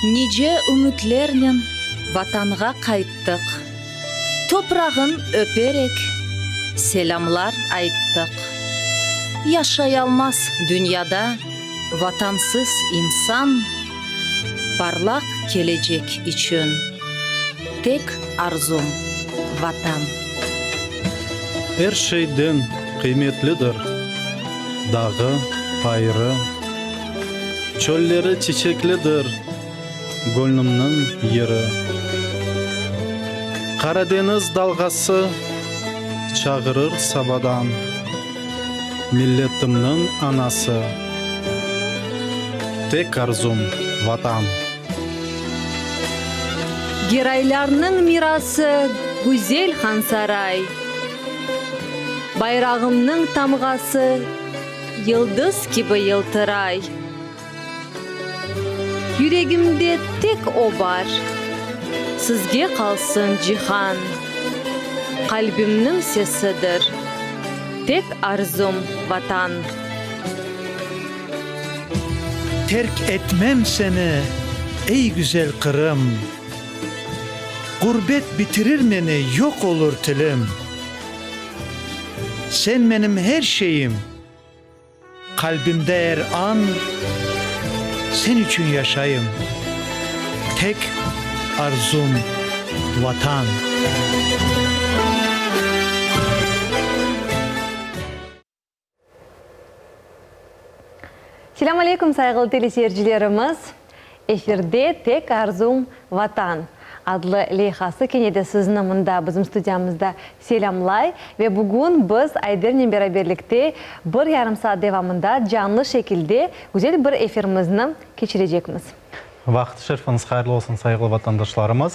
Nice ümütlernen Vatanğa qayttıq, Toprağın öperek, selâmlar ayttıq. Yaşayalmaz dünyada Vatansız insan, Parlaq kelecek içün tek arzum, Vatan. Er şeyden qıymetlidir dağı, bayırı, Çölleri çiçeklidir göñlümniñ yeri. Qaradeñiz dalğası çağırır sabadan, Milletimniñ anası, tek arzum, Vatan. Geraylarnıñ mirası güzel Hansaray, Bayrağımnıñ tamğası yıldız kibi yıltıray. Yüregimde tek o bar, sizge qalsın cihan, Qalbimniñ sesidir, tek arzum, Vatan. Terk etmem seni, ey güzel Qırım, Ğurbet bitirir meni, yoq olur tilim. Sen menim her şeyim, qalbimde er an, Sen içün yaşayım, tek arzum, Vatan. Selâm aleyküm, sayğılı teleseyircilerimiz! Efirde Tek arzum, Vatan adlı leyhası kene de sizni mında, bizim studiyamızda selâmlay. Ve bugün biz Aydernen beraberlikte bir yarım saat devamında canlı şekilde güzel bir efirimizni keçirecekmiz. Vaqıt şerfiñiz hayırlı olsun, sayğılı vatandaşlarımız!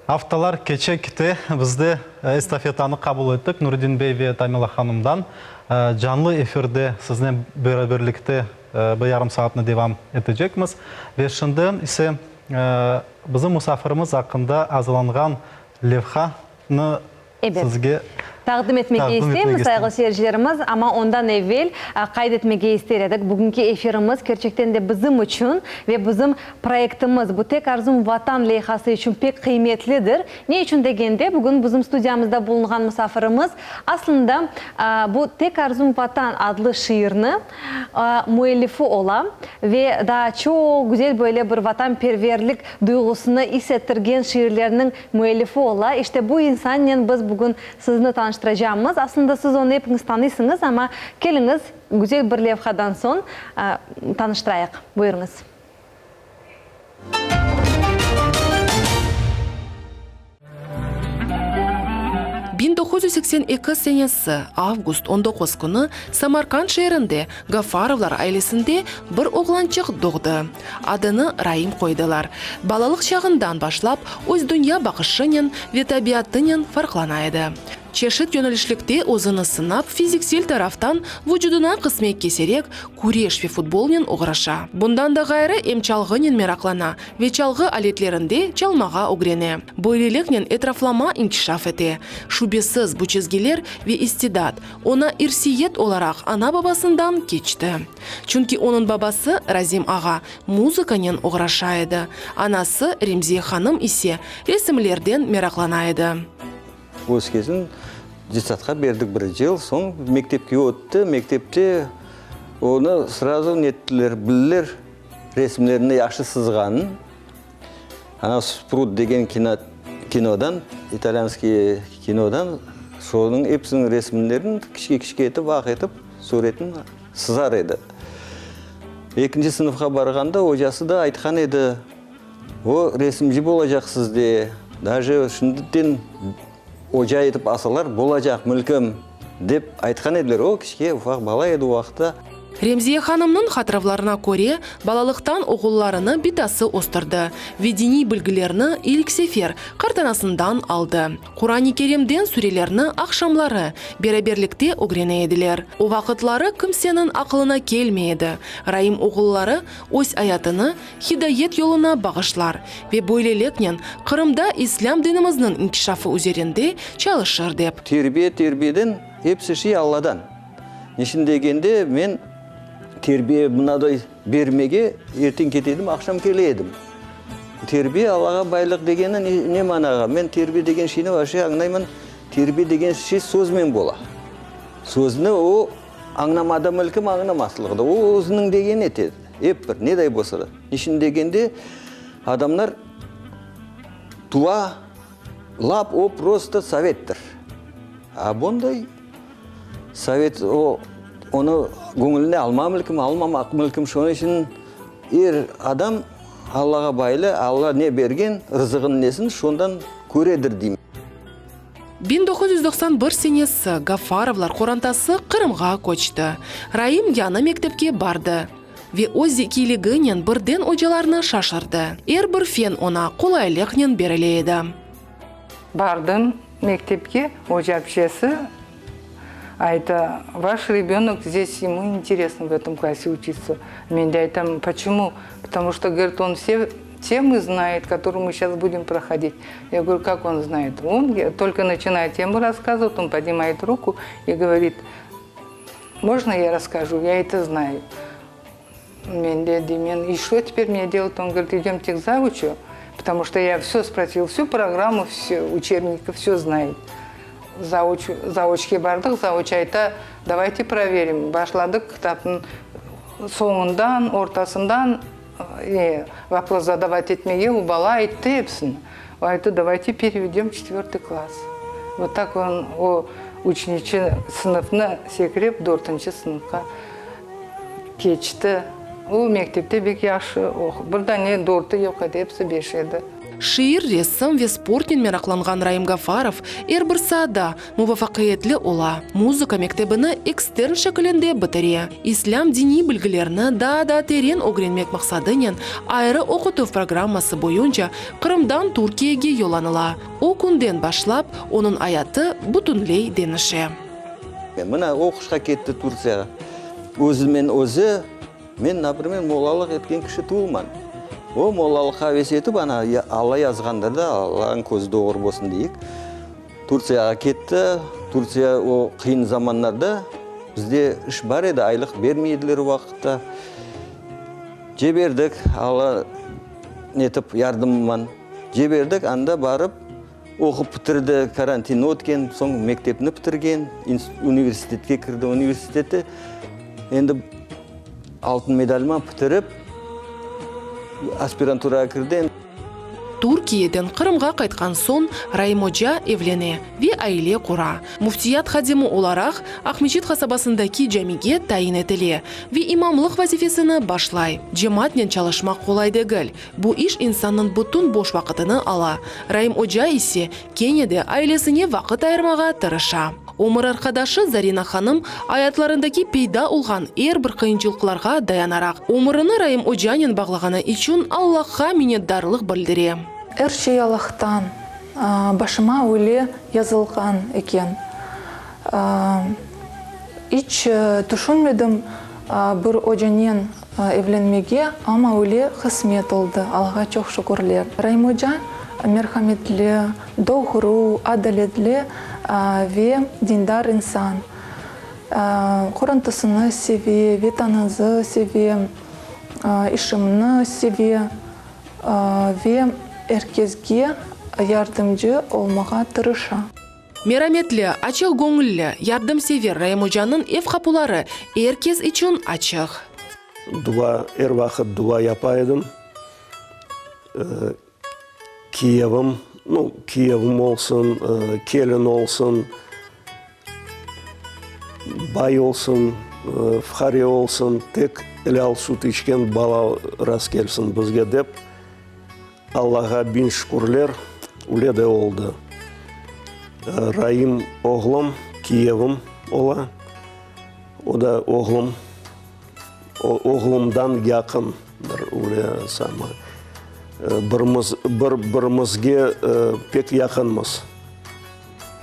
Aftalar keçe kite, biz de estafetanı qabul ettik Nuredin bey ve Tamila hanımdan. Canlı efirde siznen beraberlikte bir yarım saatnı devam etecekmiz. Ve şimdi ise bizim musafirimiz aqqında azırlanğan levhanı Ebet. Sizge Taqdim etmege taqdim etmege isteymiz, sayğılı isteymiz. seyircilerimiz, amma ondan evel qayd etmege ister edik, bugünki efirimiz kerçekten de bizim içün ve bizim proyektimiz, bu Tek arzum Vatan leyhası içün pek qıymetlidir. Ne içün degende, bugün bizim studiyamızda bulunğan musafirimiz aslında bu Tek arzum Vatan adlı şiirni müellifi ola ve daa çoq güzel böyle bir vatanperverlik duyğusını is ettirgen şiirlerniñ Müellifi ola. İşte bu insannen biz bugün sizni tanıştıracağımız. Aslında siz onı epiñiz tanıysıñız, amma keliñiz, güzel bir levhadan soñ tanıştırayıq. Buyurıñız. 1982 senesi, avgust 19 künü Samarkand şeerinde Gafarovlar ailesinde bir oğlançıq doğdı. Adını Raim qoydılar. Balalıq çağından başlap öz dünya baqışınen ve tabiatınen farqlana edi. Çeşit yönelişlikte özüni sınap, fiziksel taraftan vucudına qısmet keserek, küreş ve futbolnen oğraşa. Bundan da ğayrı em çalğınen meraqlana ve çalğı aletlerinde çalmağa ögrene. Böyleliknen etraflama inkişaf ete. Şübesiz, bu çizgiler ve istidat, oña irsiyet olaraq ana-babasından keçti. Çünki onıñ babası, Razim ağa, muzıkanen oğraşa edi, anası, Remziye hanım ise resimlerden meraqlana edi. Öskesin detsadqa berdik bir yıl, soñ mektepke ötti, mektepte onı srazu nettiler, bildiler resimlerini yahşı sızğanın. Ana Sprut degen kino, kinodan, italyanskiy kinodan şonıñ episiniñ resimlerini kiçke-kiçke etip, aq etip, suretini sızar edi. Ekinci sınıfqa barğanda ocası da aytqan edi, O, resimci bolacaqsız de, daje şimdiden oca etip alsalar, bolacaq, mülkim, dep aytqan ediler. O, kiçke, ufaq bala edi o vaqıtta. Remziye hanımnıñ hatıravlarına köre, balalıqtan oğullarını bitası östürdi ve diniy bilgilerni ilk sefer qartanasından aldı. Quran-ı Kerimden surelerni aqşamları beraberlikte ögrene ediler. O vaqıtları kimseniñ aqılına kelmey edi, Raim oğulları öz ayatını hidayet yoluna bağışlar ve böyleliknen Qırımda İslâm dinimizniñ inkişafı üzerinde çalışır dep. Terbiye terbiyeden, hepsi şey Alladan. Niçün degende, men terbiye mınaday. Bermege erten kete edim, aqşam kele edim. Terbiye Allağa baylıq degeni ne manağa? Men terbiye degen şeyni vapşe añlayman, terbiye degen şey sözmen bola. Sözni o añlamada mılkim añlamaslığı da. O özüniñ degenini etedi. Ep bir, neday bolsa da. Niçün degende, adamlar tuva, lap o prosto sovettir. A bunday sovet o, onı göñüline alma mılkim, almamaq mılkim. Şonıñ içün er adam Allağa baylı, Alla ne bergen, rızığın nesin, şondan köredir deyim. 1991 senesi Gafarovlar qorantası Qırımğa köçti. Raim yañı mektepke bardı ve öz zekiyliginen birden ocalarnı şaşırdı. Er bir fen oña qolaylıqnen berile edi. Bardım mektepke, ocapçesi ayta, Vaş rebönok zdes, emu interesno v etom klasse uçitsa. Men de aytam, Poçemu? Potomu çto, govorit, on vse temı znaet, kotorıye mı seyças budem prohodit. Ya govoryu, kak on znaet? On tolko naçinayet temu rasskazıvat, on podnimayet ruku i govorit, Mojno ya rasskajü, ya eto znayu. Men de deymen, i çto teper mne delat? On govorit, idemte k zavuçu, potomu çto ya vsö sprosil, vsü programmu, vse uçebniki, vsö znayet. Zavuç, zavuçke bardıq, zavuç ayta, davayte proverim. Başladıq kitapnıñ soñundan, ortasından vopros zadavat etmege, o bala ayttı episini. O ayttı, davayte perevedem çetvertıy klass. Vot tak on, o üçünci sınıfnı sekirip dörtünci sınıfqa keçti. O mektepte bek yahşı oqu, bir dane dörtü yoq edi, episi beş edi. Şiir, resim ve sportnen meraqlanğan Raim Gafarov er bir saada muvafaqiyetli ola, muzıka mektebini ekstern şekilinde bitire, islâm diniy bilgilerini daa da teren ögrenmek maqsadınen ayrı oqutuv programması boyunca Qırımdan Türkiyege yollanıla. O künden başlap onıñ ayatı bütünley deñişe. Mına, oquşqa ketti Turtsiyağa. Özümen özü, men, naprimer, mollalıq etken kişi tuvulman. O mollalıqqa aves etip, ana, Alla yazğandır da, Allanıñ közü doğru bolsun deyik, Turtsiyağa ketti. Turtsiya o qıyın zamanlarda bizde iş bar edi, aylıq bermey ediler o vaqıtta. Ceberdik, Alla netip yardımıman ceberdik, anda barıp, Oqup bitirdi, karantinni ötken, soñ mektepni bitirgen, universitetke kirdi. Universitette endi altın medalman bitirip, aspiranturağa kirdi. Türkiyeden Qırımğa qaytqan soñ Raim oca evlene ve aile qura. Müftiyat hadimi olaraq Aqmeçit qasabasındaki camige tayin etile ve imamlıq vazifesini başlay. Cemaatnen çalışmaq qolay degil. Bu iş insannıñ bütün boş vaqıtını ala. Raim oca ise kene de ailesine vaqıt ayırmağa tırışa. Ömür arqadaşı Zarina hanım ayatlarındaki peyda olğan er bir qıyınçılıqlarğa dayanaraq, ömürini Raim ocanen bağlağanı içün Allahqa minnetdarlıq bildire. Er şey Allahtan, başıma öyle yazılğan eken. İç tüşünmedim bir ocanen Evlenmege, amma öyle qısmet oldı, Allağa çoq şükürler. Raim oca merhametli, doğru, adaletli ve dindar insan. Qorantısını seve, Vetanızı seve, işimni seve ve er kesge yardımcı olmağa tırışa. Merametli, açıq göñülli, yardımsever Raim ocanıñ ev qapuları er kes içün açıq. Dua, er vaqıt dua yapa edim. Kiyevim, nu, kiyevim olsun, kelin olsun, bay olsun, fuqare olsun, tek elâl süt içken bala rast kelsin bizge dep, Allağa biñ şükürler, üle de oldı. Raim oğlum, kiyevim ola. O da oğlum, oğlumdan yaqındır, üle sama. Birimiz, bir-birimizge pek yaqınmız.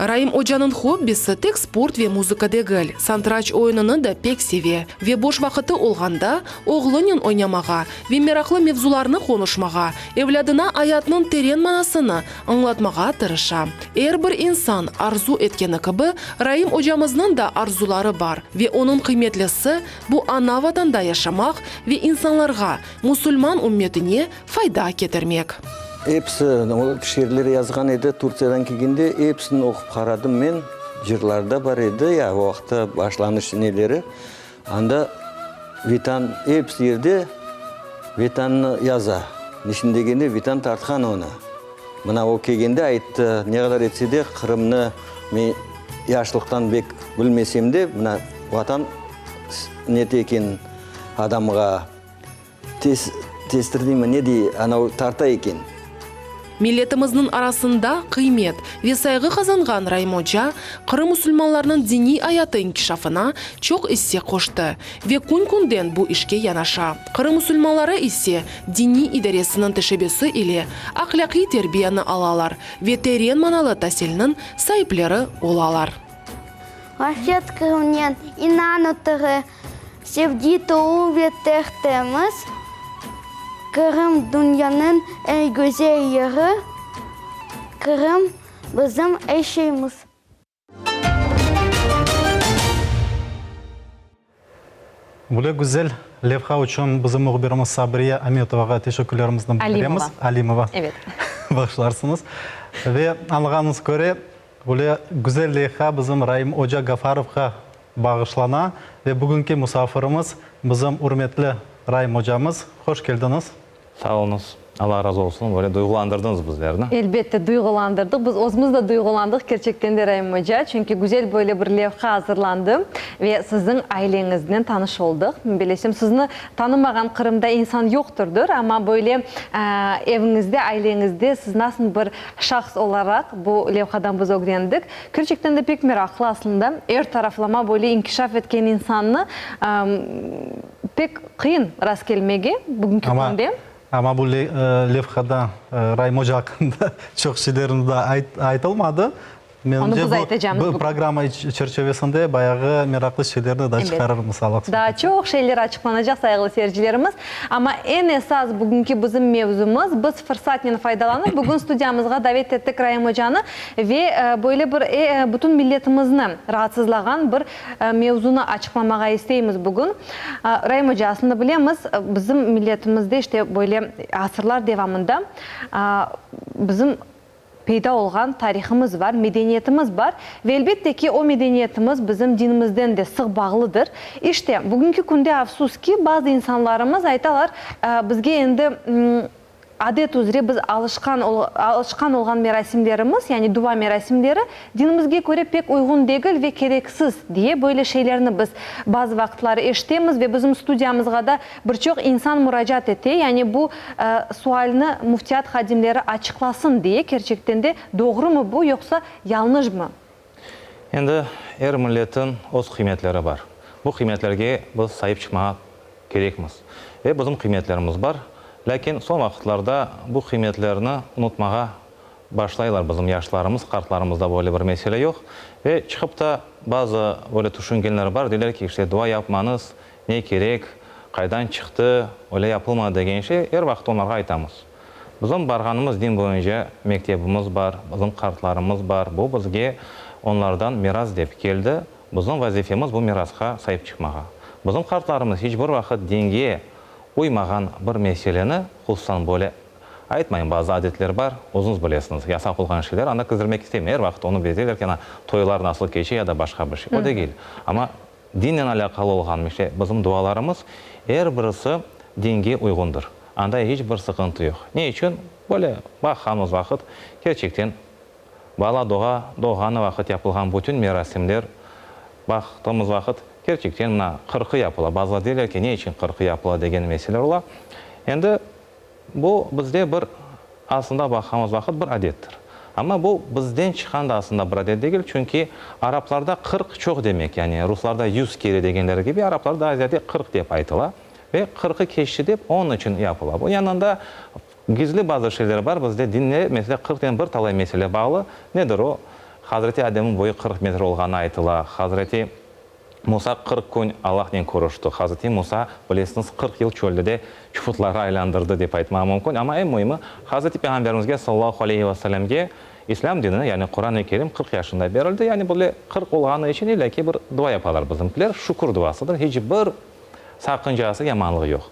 Raim ocanıñ hobbisi tek sport ve muzıka degil, santıraç oyunını da pek seve ve boş vaqıtı olğanda oğlunen oynamağa ve meraqlı mevzularnı qonuşmağa, evlâdına ayatnıñ teren manasını añlatmağa tırışa. Er bir insan arzu etkeni kibi, Raim ocamıznıñ da arzuları bar ve onıñ qıymetlisi, bu ana-Vatanda yaşamaq ve insanlarğa, musulman ümmetine fayda ketirmek. Episi, o şiirler yazğan edi, Turtsiyadan kelgende episini oqup qaradım men, cırlar da bar edi, ya o vaqıtta başlanış neleri, anda Vetan, episi yerde Vetannı yaza, niçün degende Vetan tartqan onı. Mına o kelgende ayttı, ne qadar etse de Qırımnı men yaşlıqtan bek bilmesem de, mına Vatan nete eken adamğa. Tez, tezdir deymi, ne dey, anau tarta eken. Milletimizniñ arasında qıymet ve sayğı qazanğan Raim oca Qırım musulmanlarınıñ diniy ayatı inkişafına çoq isse qoştı ve kün-künden bu işke yanaşa. Qırım musulmanları ise Diniy idaresiniñ teşebbüsi ile ahlâqiy terbiyeni alalar ve teren manalı tasilniñ saipleri olalar. Vahşet Qırımnen inan oturı, Sevgi tolu ve ter-temiz, Qırım dünyanıñ eñ güzel yeri, Qırım bizim er şeyimiz. Böyle güzel levha içün bizim mühbirimiz Sabriye Ametovağa teşekkürlerimizni bildiremiz. Alimova. Evet. Bağışlarsıñız. Ve añlağanıñız köre, böyle güzel leyha bizim Raim oca Gafarovğa bağışlana. Ve bugünki musafirimiz bizim ürmetli Raim ocamız. Hoş keldiñiz. Sağ oluñız. Allah razı olsun, böyle duyğulandırdıñız bizlerni. Elbette, duyğulandırdıq. Biz özümiz de duyğulandıq, kerçekten de, Raim oca, çünki güzel böyle bir levha azırlandı ve siziñ aileñiznen tanış oldıq. Men bilesem, sizni tanımağan Qırımda insan yoqtırdır, amma böyle eviñizde, aileñizde siz nasıl bir şahs olaraq bu levhadan biz ögrendik. Kerçekten de pek meraqlı aslında, er taraflama böyle inkişaf etken insannı Pek qıyın rastkelmege bugünki künde. Amma bu levhada Raim oca aqqında çoq şeylerni daa aytılmadı. Onı biz aytacamız bugün. Programma çerçevesinde bayağı meraqlı şeylerni daa çıqarırmız, Allah qısmet Daa çoq şeyler açıqlanacaq, sayğılı seyircilerimiz. Amma eñ esas bugünki bizim mevzumız, biz fırsatnen faydalanıp, bugün studiyamızğa davet ettik Raim ocanı ve böyle bir bütün milletimizni raatsızlağan bir Mevzunı açıqlamağa isteymiz bugün. Raim oca, aslında bilemiz, bizim milletimizde işte böyle asırlar devamında bizim peyda olğan tarihimiz bar, medeniyetimiz bar ve elbette ki, o medeniyetimiz bizim dinimizden de sıq bağlıdır. İşte, bugünki künde, afsus ki, bazı insanlarımız aytalar, bizge endi Adet üzre biz alışqan alışqan olğan merasimlerimiz, yani dua merasimleri, dinimizge köre pek uyğun degil ve kereksiz, diye böyle şeylerni biz bazı vaqıtları eşitemiz ve bizim studiyamızğa da bir çoq insan muracaat ete, yani bu sualni müftiyat hadimleri açıqlasın diye, kerçekten de doğrumı bu, yoqsa yañlışmı? Endi er milletniñ öz qıymetleri bar. Bu qıymetlerge biz saip çıqmağa kerekmiz. Ve bizim qıymetlerimiz bar. Lâkin soñ vaqıtlarda bu qıymetlerni unutmağa başlaylar bizim yaşlarımız, qartlarımızda böyle bir mesele yoq. Ve çıqıp da bazı böyle tüşüngenler bar, deyler ki, işte dua yapmañız, ne kerek, qaydan çıqtı, öyle yapılmadı degen şey, er vaqıt onlarğa aytamız. Bizim barğanımız din boyunca mektebimiz bar, bizim qartlarımız bar, bu bizge onlardan miras dep keldi, bizim vazifemiz bu mirasqa saip çıqmağa. Bizim qartlarımız hiç bir vaqıt dinge uymağan bir meseleni, hususan böyle aytmayım, bazı adetler bar, özüñiz bilesiñiz, yasaq olğan şeyler, anda kizdirmek isteyim, er vaqıt onı bezeyler ki, ana, toylar nasıl keçe ya da başqa bir şey, o degil, amma Dinnen alâqalı olğan işte bizim dualarımız er birisi dinge uyğundır. Anda iç bir sıqıntı yoq. Ne içün? Böyle baqamız vaqıt, kerçekten bala doğa, doğğanı vaqıt yapılğan bütün merasimler baqtığımız vaqıt, kerçekten mına qırqı yapıla. Bazılar deyler ki, ne içün qırqı yapıla degen mesele ola. Endi Bu bizde bir, aslında baqamız vaqıt, bir adettir. Amma bu bizden çıqqan da aslında bir adet degil, çünki araplarda 40 çoq demek, yani ruslarda yüz kere degenleri kibi, araplarda daa ziyade 40 dep aytıla ve qırqı keçti dep onıñ içün yapıla. Bu yanında gizli bazı şeyler bar, bizde dinle, meselâ, qırqnen bir talay mesele bağlı. Nedir o? Hazreti Ademniñ boyu 40 metr olğanı aytıla. Hazreti Musa 40 kün Allahnen körüşti. Hazreti Musa, bilesiñiz, 40 yıl çölde de çufutları aylandırdı, dep aytmağa mümkün. Amma eñ müimi, Hazreti Peyğamberimizge, sallallahu aleyhi ve sellemge, İslâm dini, yani Quran-ı Kerim 40 yaşında berildi. Yani böyle 40 olğanı içün illâ ki bir dua yapalar bizimkiler. Şükür duasıdır. Hiç bir saqıncası, yamanlığı yoq.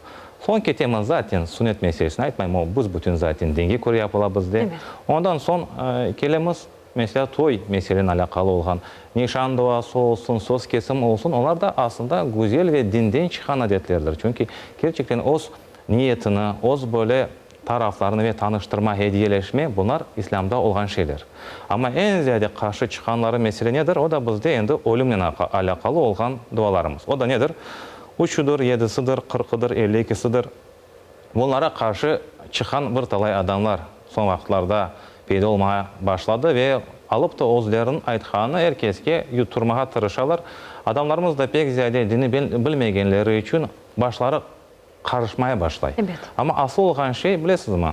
Soñ ketemiz zaten sünnet meselesine aytmayım, o büs-bütün zaten dinge köre yapıla bizde. Ondan soñ kelemiz, meselâ, toy meselenen alâqalı olğan nişan duası olsun, söz kesim olsun, olar da aslında güzel ve dinden çıqqan adetlerdir. Çünki kerçekten öz niyetini, öz böyle taraflarını ve tanıştırma, hediyeleşme, bunlar İslâmda olğan şeyler. Amma eñ ziyade qarşı çıqqanları mesele nedir? O da bizde endi ölümnen alâqalı olğan dualarımız. O da nedir? Üçüdir, yedisidir, qırqıdır, 52sidir. Bunlara qarşı çıqqan bir talay adamlar soñ vaqıtlarda peyda olmağa başladı ve alıp da özleriniñ aytqanını er keske yutturmağa tırışalar. Adamlarımız da pek ziyade dini bilmegenleri içün başları qarışmaya başlay. Amma asıl olğan şey, bilesizmi,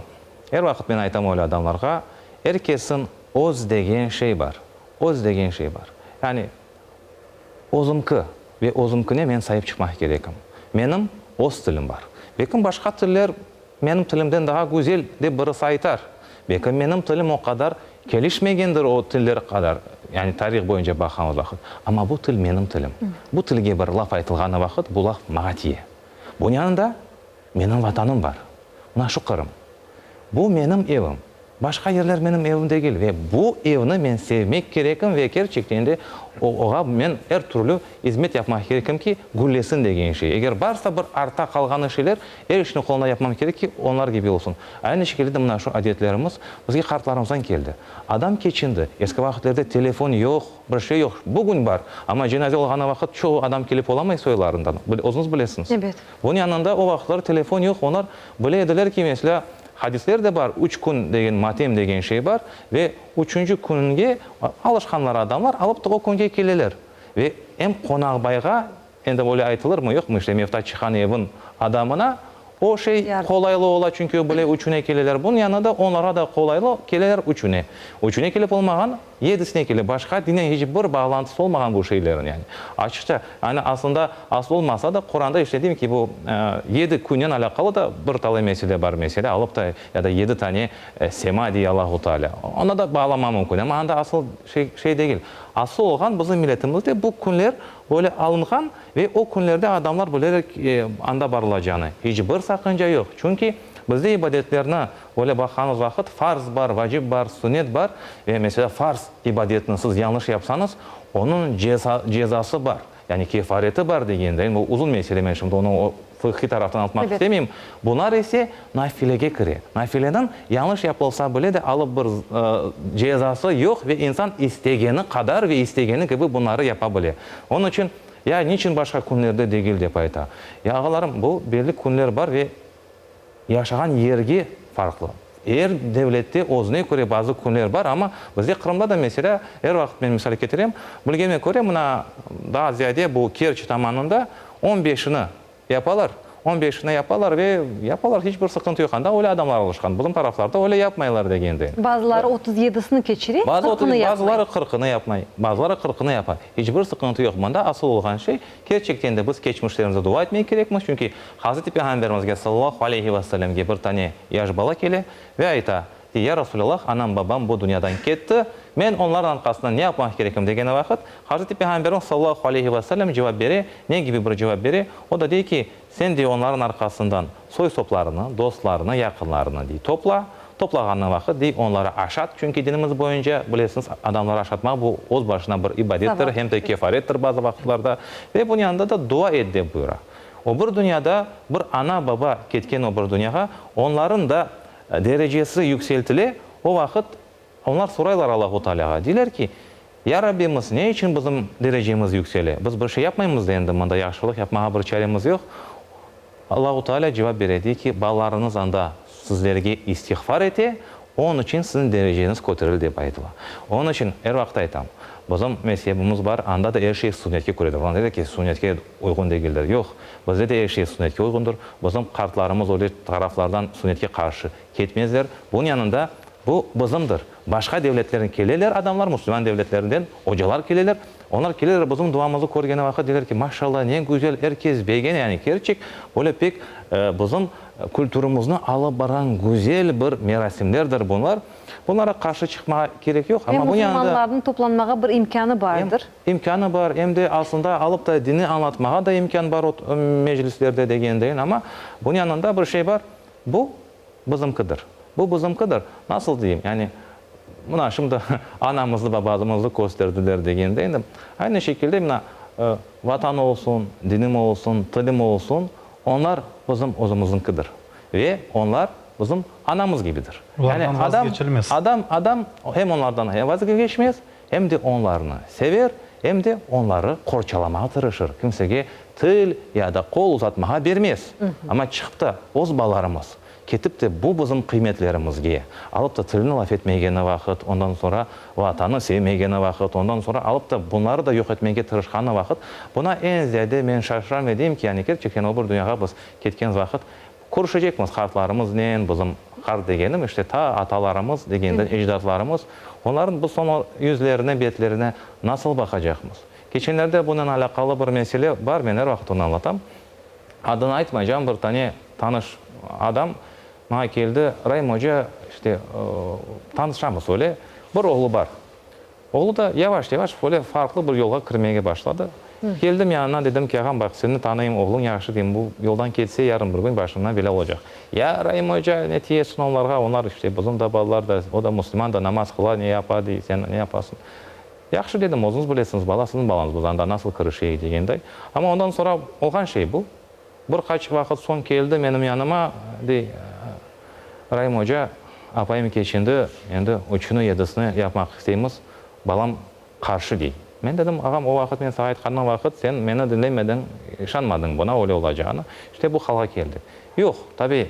er vaqıt men aytam öyle adamlarğa, er kesiñ öz degen şey bar. Öz degen şey bar. Yani özümki ve özümkine men saip çıqmaq kerekim. Menim öz tilim bar. Belkim başqa tiller menim tilimden daa güzel dep birisi aytar. Belkim menim tilim o qadar kelişmegendir o tiller qadar, yani tarih boyunca baqqanımız vaqıt. Amma bu til menim tilim. Bu tilge bir laf aytılğanı vaqıt, bu laf maña tiye. Bunıñ yanında menim Vatanım bar. Mına şu Qırım. Bu menim evim. Başqa yerler menim evim degil ve bu evni men sevmek kerekim ve kerçekten de oğa men er türlü izmet yapmaq kerekim ki, güllesin degen şey. Eger barsa bir artta qalğanı şeyler, er işni qolunda yapmam kerek ki, onlar kibi olsun. Aynı şekilde de mına şu adetlerimiz bizge qartlarımızdan keldi. Adam keçindi. Eski vaqıtlerde telefon yoq, bir şey yoq. Bugün bar, amma cenaze olğanı vaqıt çoğu adam kelip olamay soylarından. Özüñiz bilesiñiz. Ebet. Bunıñ yanında o vaqıtları telefon yoq, onlar bile ediler ki, meselâ, hadisler de bar, üç kün degen matem degen şey bar ve üçünci künge alışqanlar adamlar alıp da o künge keleler. Ve em qonaqbayğa, endi böyle aytılırmı, yoqmı, işte mevta çıqqan evin adamına o şey qolaylı ola, çünki o bile üçüne keleler. Bunıñ yanında onlarğa da qolaylı, keleler üçüne. Üçüne kelip olmağan, Yedisine kele, başqa dinnen hiç bir bağlantısı olmağan bu şeylerin, yani. Açıqça, yani aslında asıl olmasa da, Quranda işte deyim ki, bu yedi künnen alâqalı da bir talay mesele bar, mesele alıp da, ya da yedi tane sema dey Allahu Teala. Onda da bağlama mümkün, amma anda asıl şey, şey degil. Asıl olğan bizim milletimizde bu künler böyle alınğan ve o künlerde adamlar bilerek anda barılacağını. Hiç bir saqınca yoq. Çünki bizde ibadetlerni Öyle baqqanımız vaqıt, farz bar, vacip bar, sünnet bar ve, meselâ, farz ibadetini siz yañlış yapsañız, onıñ cezası bar, yani kefareti bar degende, endi bu uzun mesele, men şimdi onı o fıqhiy taraftan aytmaq istemeyim, bunlar ise nafilege kire. Nafileniñ yañlış yapılsa bile de alıp bir cezası yoq ve insan istegeni qadar ve istegeni kibi bunları yapa bile. Onıñ içün, ya niçün başqa künlerde degil dep ayta. Ya ağalarım, bu belli künler bar ve Yaşağan yerge farqlı. Er devlette özüne köre bazı künler bar, amma bizde Qırımda da, meselâ, er vaqıt men misal ketirem, bilgenime köre, mına, daa ziyade bu Kerç tamanında on beşini yapalar, on beşini yapalar ve yapalar, hiç bir sıqıntı yoq. Anda öyle adamlar alışqan. Bizim taraflarda öyle yapmaylar degende. Bazıları 37-sini keçire, qırqını yapmay. Bazıları qırqını yapmay, bazıları qırqını yapa. Hiç bir sıqıntı yoq. Mında asıl olğan şey, kerçekten de biz keçmişlerimize dua etmek kerekmiz, çünki Hazreti Peyğamberimizge, sallallahu aleyhi ve sellemge, bir tane yaş bala kele ve ayta, dey, Ya Resulallah, anam-babam bu dünyadan ketti, men onlarnıñ arqasından ne yapmaq kerekim degeni vaqıt, Hazreti Peyğamberimiz, sallallahu aleyhi ve sellem, cevap bere, ne kibi bir cevap bere? O da dey ki, Sen, dey, onlarnıñ arqasından soy-soplarını, dostlarını, yaqınlarını, dey, topla, toplağanıñ vaqıt, dey, onları aşat, çünki dinimiz boyunca, bilesiñiz, adamları aşatmaq bu öz başına bir ibadettir, hem de kefarettir bazı vaqıtlarda, ve bunıñ yanında da dua et, dep buyura. O bir dünyada bir ana-baba ketken o bir dünyağa, onların da derecesi yükseltile, o vaqıt onlar soraylar Allahu Tealâğa, deyler ki, Ya Rabbimiz, ne içün bizim derecemiz yüksele? Biz bir şey yapmaymız da endi, mında yahşılıq yapmağa bir çaremiz yoq. Allahu Tealâ cevap bere, dey ki, balalarıñız anda sizlerge istiğfar ete, onıñ içün siziñ dereceñiz köterile dep aytıla. Onıñ içün er vaqıt aytam, bizim mezhebimiz bar, anda da er şey sunnetke köredir. Olar deyler ki, sunnetke uyğun degildir. Yoq, bizde de er şey sunnetke uyğundır. Bizim qartlarımız öyle taraflardan sunnetke qarşı ketmezler. Bunıñ yanında. Bu bizimdir. Başqa devletlerden keleler adamlar, musulman devletlerinden ocalar keleler. Onlar keleler, bizim duamızı körgeni vaqıt deyler ki, maşallah, ne güzel, er kes begene, yani kerçek, böyle pek bizim kültürimizni alıp barğan güzel bir merasimlerdir bunlar. Bunlara qarşı çıqmağa kerek yoq, Ve amma bunıñ yanında. musulmanlarnıñ toplanmağa bir imkânı bardır. Em imkânı bar, em de aslında alıp da dinni añlatmağa da imkân bar o meclislerde degendeyin, amma bunıñ yanında bir şey bar, bu bizimkidir. Bu bizimkidir, nasıl deyim, yani mına şimdi anamıznı, babamıznı kösterdiler degende, endi aynı şekilde mına Vatan olsun, dinim olsun, tilim olsun, onlar bizim özümizniñkidir ve onlar bizim anamız kibidir. Yani Olardan adam, vazgeçilmez. adam, adam hem onlardan hem vazgeçmez, hem de onlarnı sever, em de onları qorçalamağa tırışır, kimsege til ya da qol uzatmağa bermez. Amma çıqıp da öz balalarımız ketip de bu bizim qıymetlerimizge alıp da tilni laf etmegeni vaqıt, ondan soñra Vatanı sevmegeni vaqıt, ondan soñra alıp da bunları da yoq etmege tırışqanı vaqıt, buna eñ ziyade men şaşıram ve deyim ki, yani kerçekten o bir dünyağa biz ketken vaqıt körüşecekmiz qartlarımıznen, bizim qart degenim, işte ta atalarımız degende ecdatlarımız, onların biz soñra yüzlerine, betlerine nasıl baqacaqmız? Keçenlerde bunen alâqalı bir mesele bar, men er vaqıt onı añlatam. Adını aytmaycam, bir tane tanış adam maña keldi, Raim oca, işte, tanışamız öyle, bir oğlu bar. Oğlu da yavaş-yavaş böyle farqlı bir yolğa kirmege başladı. Keldim yanına, dedim ki, ağam, baq, seni tanıyım, oğluñ yahşı, deyim, bu yoldan ketse, yarın bir kün başıña belâ olacaq. Ya, Raim oca, ne tiyesiñ onlarğa, onlar, işte, bizim da balalar da, o da musulman da, namaz qıla, ne yapa, dey, sen ne yapasıñ? Yahşı, dedim, özüñiz bilesiñiz, bala siziñ balañız, biz anda nasıl kirişeyik degenday. Amma ondan soñra olğan şey bu. Bir qaç vaqıt soñ keldi menim yanıma, dey, Raim oca, apayım keçindi, endi üçüni, yedisini yapmaq isteymiz, balam qarşı, dey. Men dedim, ağam, o vaqıt men saña aytqanım vaqıt sen meni diñlemediñ, işanmadıñ buna öyle olacağını. İşte bu halğa keldik. Yoq, tabiy,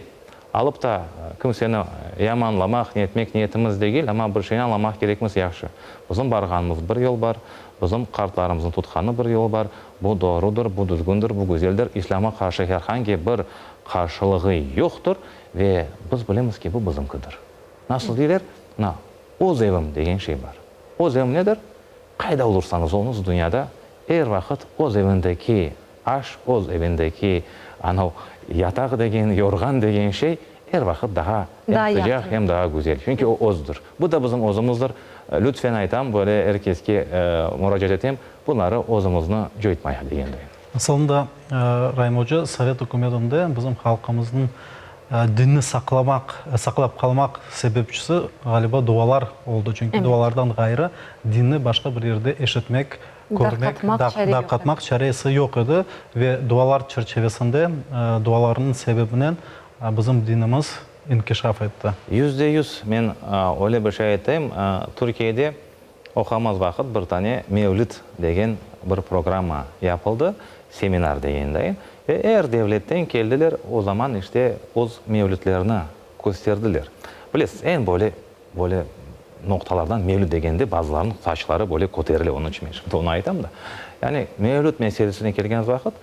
Alıp da kimseni yamanlamaq, netmek niyetimiz degil, amma bir şeyni añlamaq kerekmiz, yahşı, bizim barğanımız bir yol bar, bizim qartlarımıznıñ tutqanı bir yol bar, bu doğrudır, bu düzgündir, bu güzeldir, İslâmğa qarşı her hangi bir qarşılığı yoqtır ve biz bilemiz ki, bu bizimkidir. Nasıl deyler, mına, öz evim degen şey bar. Öz evim nedir? Qayda olursañız oluñız dünyada, er vaqıt öz evindeki Aş, öz evindeki anav yataq degen, yorğan degen şey er vaqıt daha em sıcaq, em daha güzel. Çünki o özdür. Bu da bizim özümizdir. Lütfen aytam, böyle er keske muracaat etem, bunları özümizni coytmayıq degenday. Asılında, Raim oca, Sovet ükümetinde bizim halqımıznıñ dinni saqlamaq, saqlap qalmaq sebepçisi, ğaliba, dualar oldı. Çünki dualardan ğayrı dinni başqa bir yerde eşitmek körmek, darqatmaq çaresi yoq edi ve dualar çerçevesinde, dualarnıñ sebebinen bizim dinimiz inkişaf etti. 100% men öyle bir şey aytayım, Türkiyede oqamaz vaqıt bir tane Mevlid degen bir programma yapıldı, seminar degenday, ve er devletten keldiler, o zaman işte öz mevlidlerini kösterdiler. Bilesiz, eñ böyle Böyle noqtalardan mevlüt degende bazılarınıñ saçları böyle köterile, onıñ içün men şimdi onı aytam da. Yani mevlüt meselesine kelgen vaqıt,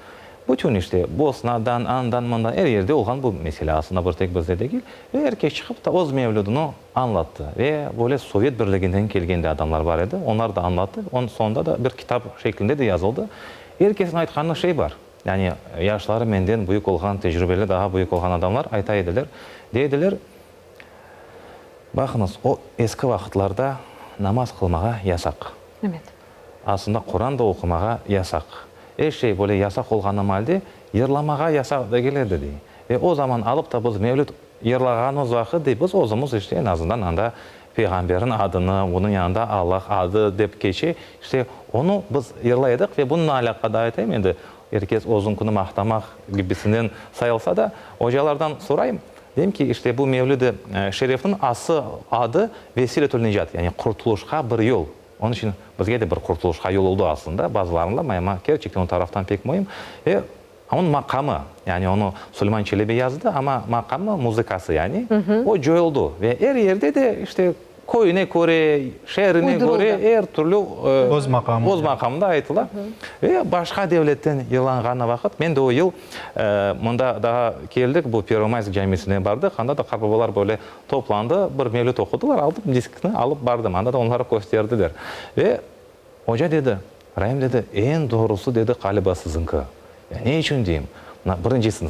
bütün işte Bosnadan, andan, mından, er yerde olğan bu mesele, aslında bir tek bizde degil. Ve er kes çıqıp da öz mevlüdini añlattı. Ve böyle Sovet Birliginden kelgen de adamlar bar edi, onlar da añlattı. Onıñ soñunda da bir kitap şeklinde de yazıldı. Er kesniñ aytqanı şey bar. Yani yaşları menden büyük olğan, tecrübeli daha büyük olğan adamlar ayta ediler, dey ediler, Baqıñız, o eski vaqıtlarda namaz qılmağa yasaq. Evet. Aslında Quran da oqumağa yasaq. Er şey böyle yasaq olğanı malde yırlamağa yasaq degil edi, dey. Ve o zaman alıp da biz mevlüt yırlağanımız vaqıt, dey, biz özümiz işte eñ azından anda Peyğamberniñ adını, onıñ yanında Allah adı dep keçe, işte onı biz yırlay edik ve bununla alâqada aytayım endi, er kes özüñkini maqtamaq gibisinden sayılsa da, ocalardan sorayım, Deyim ki, işte bu Mevlid-i Şerifniñ asıl adı Vesiletül-Nicat, yani qurtulışqa bir yol. Onıñ içün bizge de bir qurtulışqa yol oldı aslında, bazılarında, amma kerçekten o taraftan pek müim. Ve onıñ maqamı, yani onı Suleyman Çelebi yazdı, amma maqamı, muzıkası yani, o coyuldı. Ve er yerde de işte. Köyüne köre, şeerine köre er türlü öz maqamı öz maqamında aytıla. Ve başqa devletten yırlanğanı vaqıt, men de o yıl mında daa keldik, bu Pervomaysk camisine bardıq, anda da qartbabalar böyle toplandı, bir mevlüt oqudılar, aldım diskni, alıp bardım, anda da onlar kösterdiler. Ve oca dedi, Raim dedi, eñ doğrusı dedi, ğaliba siziñki. Ya ne içün deyim? Mına birincisini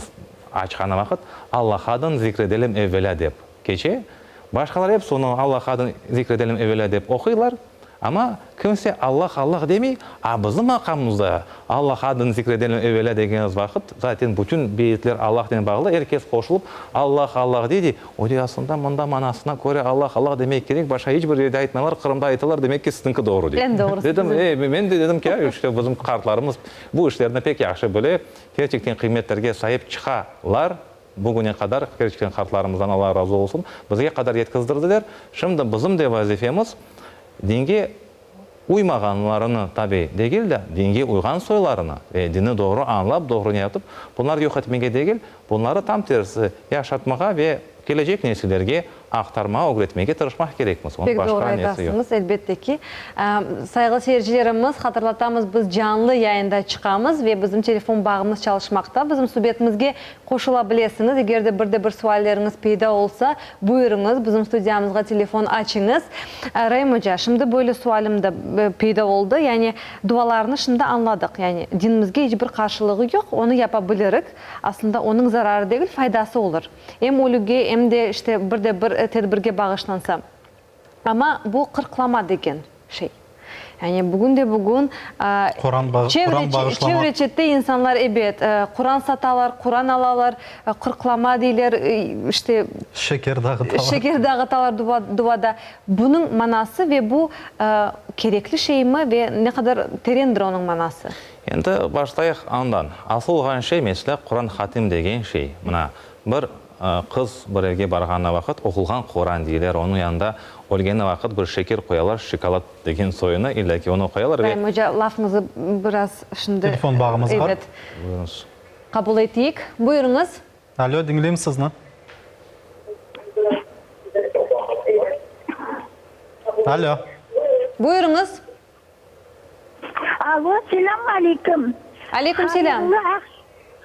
açqanı vaqıt, Allah adın zikredelim evvelâ dep keçe. Başqalar episi onı Allah adın zikredelim evvelâ dep oquylar, amma kimse Allah, Allah demey, a bizim maqamımızda Allah adın zikredelim evvelâ degenimiz vaqıt, zaten bütün beyitler Allahnen bağlı, er kes qoşulıp Allah, Allah dey, dey. O dey, aslında mında manasına köre Allah, Allah demek kerek, başqa iç bir yerde aytmaylar, Qırımda aytalar, demek ki, siziñki doğru dey. Eñ doğrusı Dedim, bizim. e, men de dedim ki, işte bizim qartlarımız Bu işlerni pek yahşı bile, kerçekten qıymetlerge saip çıqalar. Bugüne qadar, kerçekten qartlarımızdan Alla razı olsun, bizge qadar yetkizdirdiler. Şimdi bizim de vazifemiz, dinge uymağanlarını tabi degil de, dinge uyğan soylarını ve dini doğru añlap, doğru ne yapıp, bunları yoq etmege degil, bunları tam tersi yaşatmağa ve kelecek nesillerge aqtarmağa, ögretmege tırışmaq kerekmiz. Onıñ Pek doğru başqa nesi yoq. aytasıñız, elbette ki. Sayğılı seyircilerimiz, hatırlatamız, biz canlı yayında çıqamız ve bizim telefon bağımız çalışmaqta. Bizim subetimizge qoşula bilesiñiz. Eger de bir de bir sualleriñiz peyda olsa, buyurıñız, bizim studiyamızğa telefon açıñız. Raim oca, şimdi böyle sualim de peyda oldı. Yani dualarnı şimdi añladıq. Yani dinimizge iç bir qarşılığı yoq, onı yapa bilirik. Aslında onıñ zararı degil, faydası olur. Em ölüge, em de, işte, bir de bir tedbirge bağışlansa. Amma bu qırqlama degen şey. Yani bugün de bugün Quran bağ, Quran bağışlamaq. Çevre-çette insanlar, ebet, Quran satalar, Quran alalar, qırqlama deyler, işte. Şeker dağıtalar. Şeker dağıtalar duvada. Bunıñ manası ve bu kerekli şeymi ve ne qadar terendir onıñ manası? Endi başlayıq andan. Asıl olğan şey, meselâ, Quran hatim degen şey. Mına, bir qız bir evge barğanı vaqıt, oqulğan Quran deyler, onıñ yanında ölgeni vaqıt bir şeker qoyalar, şokolad degen soyunı, illâ ki onı qoyalar ve. Raim oca, lafıñızı biraz şimdi. Telefon bağımız bar. Ebet. Buyurıñız. Qabul eteyik. Buyurıñız. Alo, diñleymiz sizni. Alo. Buyurıñız. Alo, selâm aleyküm. Aleyküm selâm.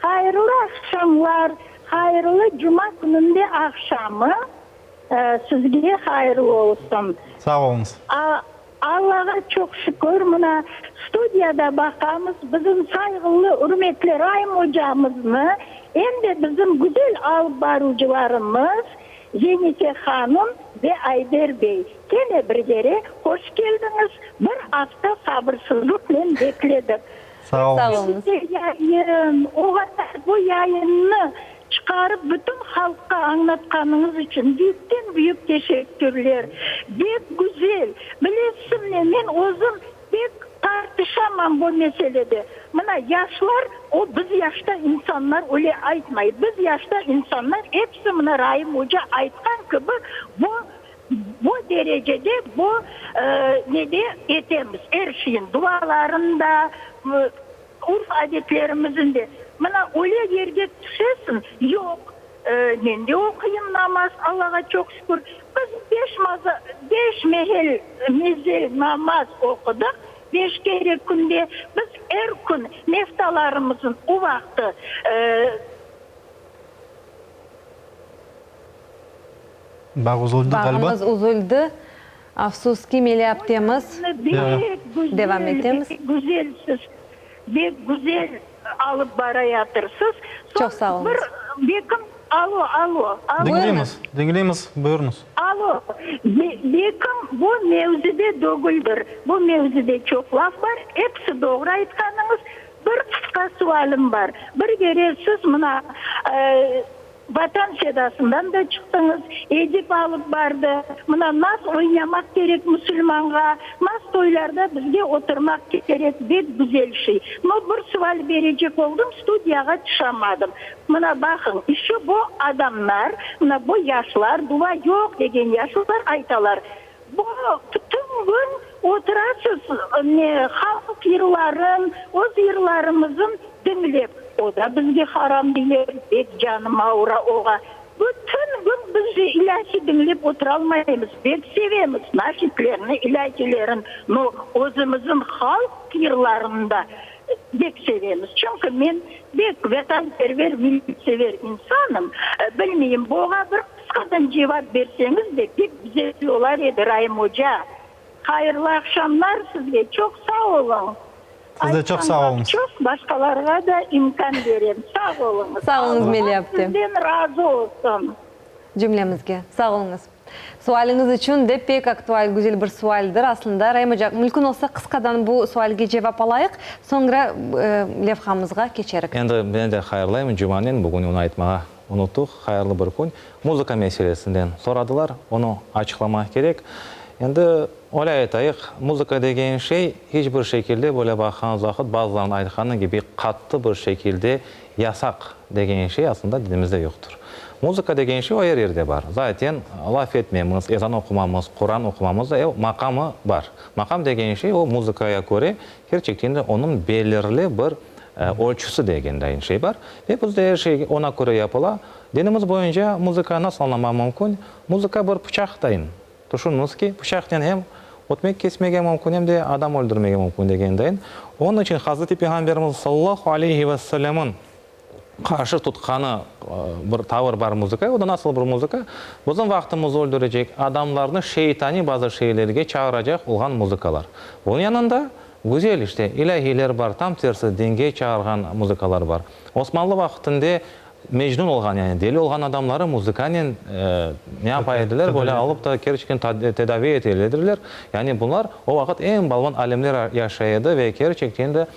Hayırlı aqşamlar, hayırlı cuma kününde aqşamı sizge hayırlı olsun. Sağ oluñız. Allağa çoq şükür, mına studiyada baqamız, bizim sayğılı, ürmetli Raim ocamıznı, em de bizim güzel alıp baruvcılarımız Zenife hanım ve Ayder bey. Kene bir kere hoş keldiñiz, bir afta sabırsızlıqnen bekledik. Sağ oluñız. Size yayın, o qadar bu yayınnı çıqarıp bütün halqqa añlatqanıñız içün büyükten-büyük teşekkürler. Bek güzel. Bilesizmi ne, men özüm pek tartışamam bu meselede. Mına yaşlar, o biz yaşta insanlar öyle aytmay. Biz yaşta insanlar episi mına Raim oca aytqan kibi bu Bu derecede bu nede etemiz, er şeyin, duaların da, urf-adetlerimizin de. Mına öyle yerge tüşesiñ, yoq, men de oquyım namaz, Allağa çoq şükür. Biz beş maza, beş mehel, mezel namaz oqudıq, beş kere künde. Biz er kün meftalarımızın o vaqtı. Bağ uzuldı ğaliba. Bağımız uzuldı. Afsus ki, Melih aptemiz. Devam etemiz. Bek güzelsiz, bek güzel alıp barayatırsız. Çoq sağ oluñız. Bir bekim, alo, alo, alo. Diñleymiz, diñleymiz, buyurıñız. Alo, bekim, bu mevzide dögüldir. Bu mevzide çoq laf bar, episi doğru aytqanıñız. Bir qısqa sualim bar. Bir kere siz mına Vatan sedasından da çıqtıñız, Edip alıp bardı. Mına nas oynamaq kerek musulmanğa, nas toylarda bizge oturmaq kerek, bek güzel şey. No bir sual berecek oldım, studiyağa tüşamadım. Mına baqıñ, işi bu adamlar, mına bu yaşlar, dua yoq degen yaşlar aytalar, Bu bütün kün oturasız ne halq yırların, öz yırlarımızın diñlep, o da bizge haram deyler, bek canım avura oğa. Bütün kün. Biz ilâhi diñlep oturalmaymız, pek sevemiz naşidlerni, ilâhilerin, no özümizin halq yırlarını da bek sevemiz. Çünki men bek vatanperver, milletsever insanım. Bilmeyim, buña bir qısqadan cevap berseñiz de pek güzel olar edi, Raim oca. Hayırlı aqşamlar sizge, çoq sağ oluñ. Siz de çoq sağ oluñız. Çoq başqalarğa da imkân berem. Sağ oluñız. Sağ oluñız, Meliye Allah apte. sizden razı olsun. Cümlemizge. Sağ oluñız. Sualiñiz içün de pek aktual, güzel bir sualdir aslında. Raim oca, mümkün olsa qısqadan bu sualge cevap alayıq, soñra levhamızğa keçerik. Endi men de hayırlayım cumanen, bugün onı aytmağa unuttıq, hayırlı bir kün. Muzıka meselesinden soradılar, onı açıqlamaq kerek. Endi öyle aytayıq, muzıka degen şey hiç bir şekilde böyle baqqanımız vaqıt bazılarınıñ aytqanı kibi qattı bir şekilde yasaq degen şey aslında dinimizde yoqtır. Muzıka degen şey o er yerde bar. Zaten laf etmemiz, ezan oqumamız, Quran oqumamız da ev maqamı bar. Maqam degen şey o muzıkaya köre kerçekten de onıñ belirli bir ölçüsi degen şey bar. Ve bizde er şey ona köre yapıla. Dinimiz boyunca muzıka nasıl añlamaq mümkün? Muzıka bir pıçaq dayın. Tüşüniñiz ki, pıçaqnen em ötmek kesmege mümkün, em de adam öldürmege mümkün degen dayın. Onıñ içün Hazreti Peyğamberimiz sallallahu aleyhi ve sellemniñ qarşı tutqanı bir tavır bar muzıkaya, o da nasıl bir muzıka? Bizim vaqtımızı öldürecek, adamlarnı şeytaniy bazı şeylerge çağıracaq olğan muzıkalar. Bunıñ yanında güzel işte, ilâhiyler bar, tam tersi dinge çağırğan muzıkalar bar. Osmanlı vaqtında Mecnun olğan, yani deli olğan adamları muzıkanen ne yapa ediler, böyle alıp da kerçekten tedavi ete ediler. Yani bunlar o vaqıt eñ balvan alimler yaşay edi ve kerçekten de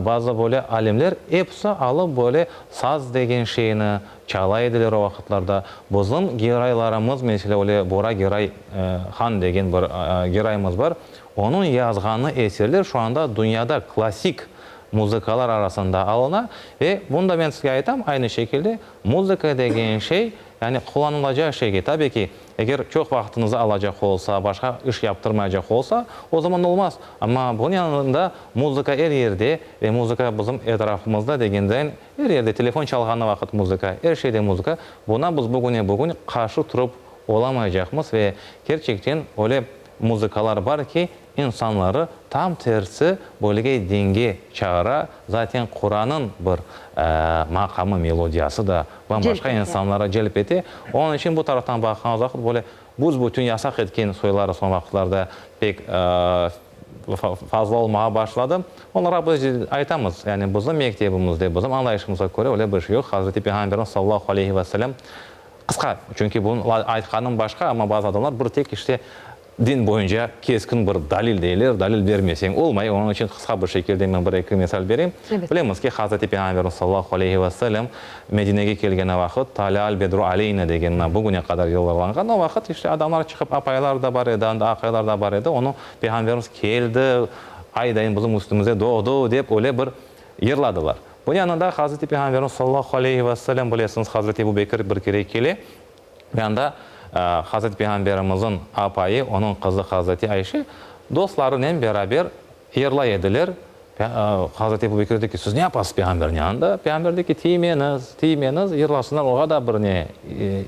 bazı böyle alimler episi alıp böyle saz degen şeyni çala ediler o vaqıtlarda. Bizim Geraylarımız, meselâ, öyle Bora Geray han degen bir Gerayımız bar, onıñ yazğanı eserler şu anda dünyada klassik muzıkalar arasında alına ve bunı da men sizge aytam, aynı şekilde muzıka degen şey, yani qullanılacaq şeyge, tabi ki, eger çoq vaqtıñızı alacaq olsa, başqa iş yaptırmaycaq olsa, o zaman olmaz. Amma bunıñ yanında muzıka er yerde ve muzıka bizim etrafımızda degenden, er yerde, telefon çalğanı vaqıt muzıka, er şeyde muzıka, buna biz bugüne-bugün qarşı turıp olamaycaqmız ve kerçekten öyle muzıkalar bar ki, İnsanları tam tersi bölge dinge çağıra, zaten Quranıñ bir maqamı, melodiyası da bam-başqa insanlara celp ete. Onıñ içün bu taraftan baqqan vaqıt böyle büs-bütün yasaq etken soyları soñ vaqıtlarda pek fazla olmağa başladı. Onlara biz aytamız, yani bizim mektebimizde, bizim añlayışımızğa köre öyle bir şey yoq. Hazreti Peyğamberimiz sallallahu aleyhi ve sellem qısqa, çünki bunıñ aytqanım başqa, amma bazı adamlar bir tek işte Din boyunca keskin bir dalil deyler, dalil bermeseñ olmay, onıñ içün qısqa bir şekilde men bir-eki misal bereyim. Bilemiz ki, Hazreti Peyğamberimiz sallallahu aleyhi ve sellem Medinege kelgeni vaqıt, Talâal bedru aleyna degen mına bugüne qadar yıllarlanğan, o vaqıt işte adamlar çıqıp, apaylar da bar edi, anda aqaylar da bar edi, onı Peyğamberimiz keldi, aydayın bizim üstümize doğdu dep öyle bir yırladılar. Bunıñ yanında Hazreti Peyğamberimiz sallallahu aleyhi ve sellem, bilesiñiz, Hazreti Ebu Bekir bir kere kele, Ve anda Hazreti Peyğamberimizin apayı, onıñ qızı Hazreti Ayşe dostlarınen beraber yırlay ediler. Hazreti Ebu Bekir dey ki, Siz ne yapasız Peyğamberniñ yanında? Peyğamber dey ki, Tiymeñiz, tiymeñiz, yırlasınlar, oğa da bir ne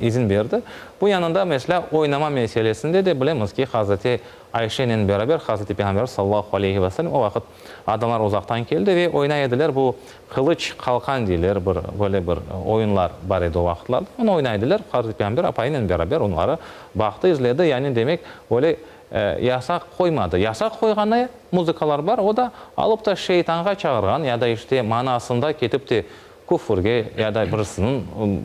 izin berdi. Bu yanında, meselâ, oynama meselesinde de bilemiz ki, Hazreti Ayşenen beraber Hazreti Peyğamberimiz sallallahu aleyhi ve sellem o vaqıt adamlar uzaqtan keldi ve oynay ediler, bu qılıç qalqan deyler, bir böyle bir oyunlar bar edi o vaqıtlarda, onı oynay ediler, Hazreti Peyğamber apayınen beraber onları baqtı, izledi, yani demek böyle yasaq qoymadı. Yasaq qoyğanı muzıkalar bar, o da alıp da şeytanğa çağırğan ya da işte manasında ketip de Küfürge ya da birisiniñ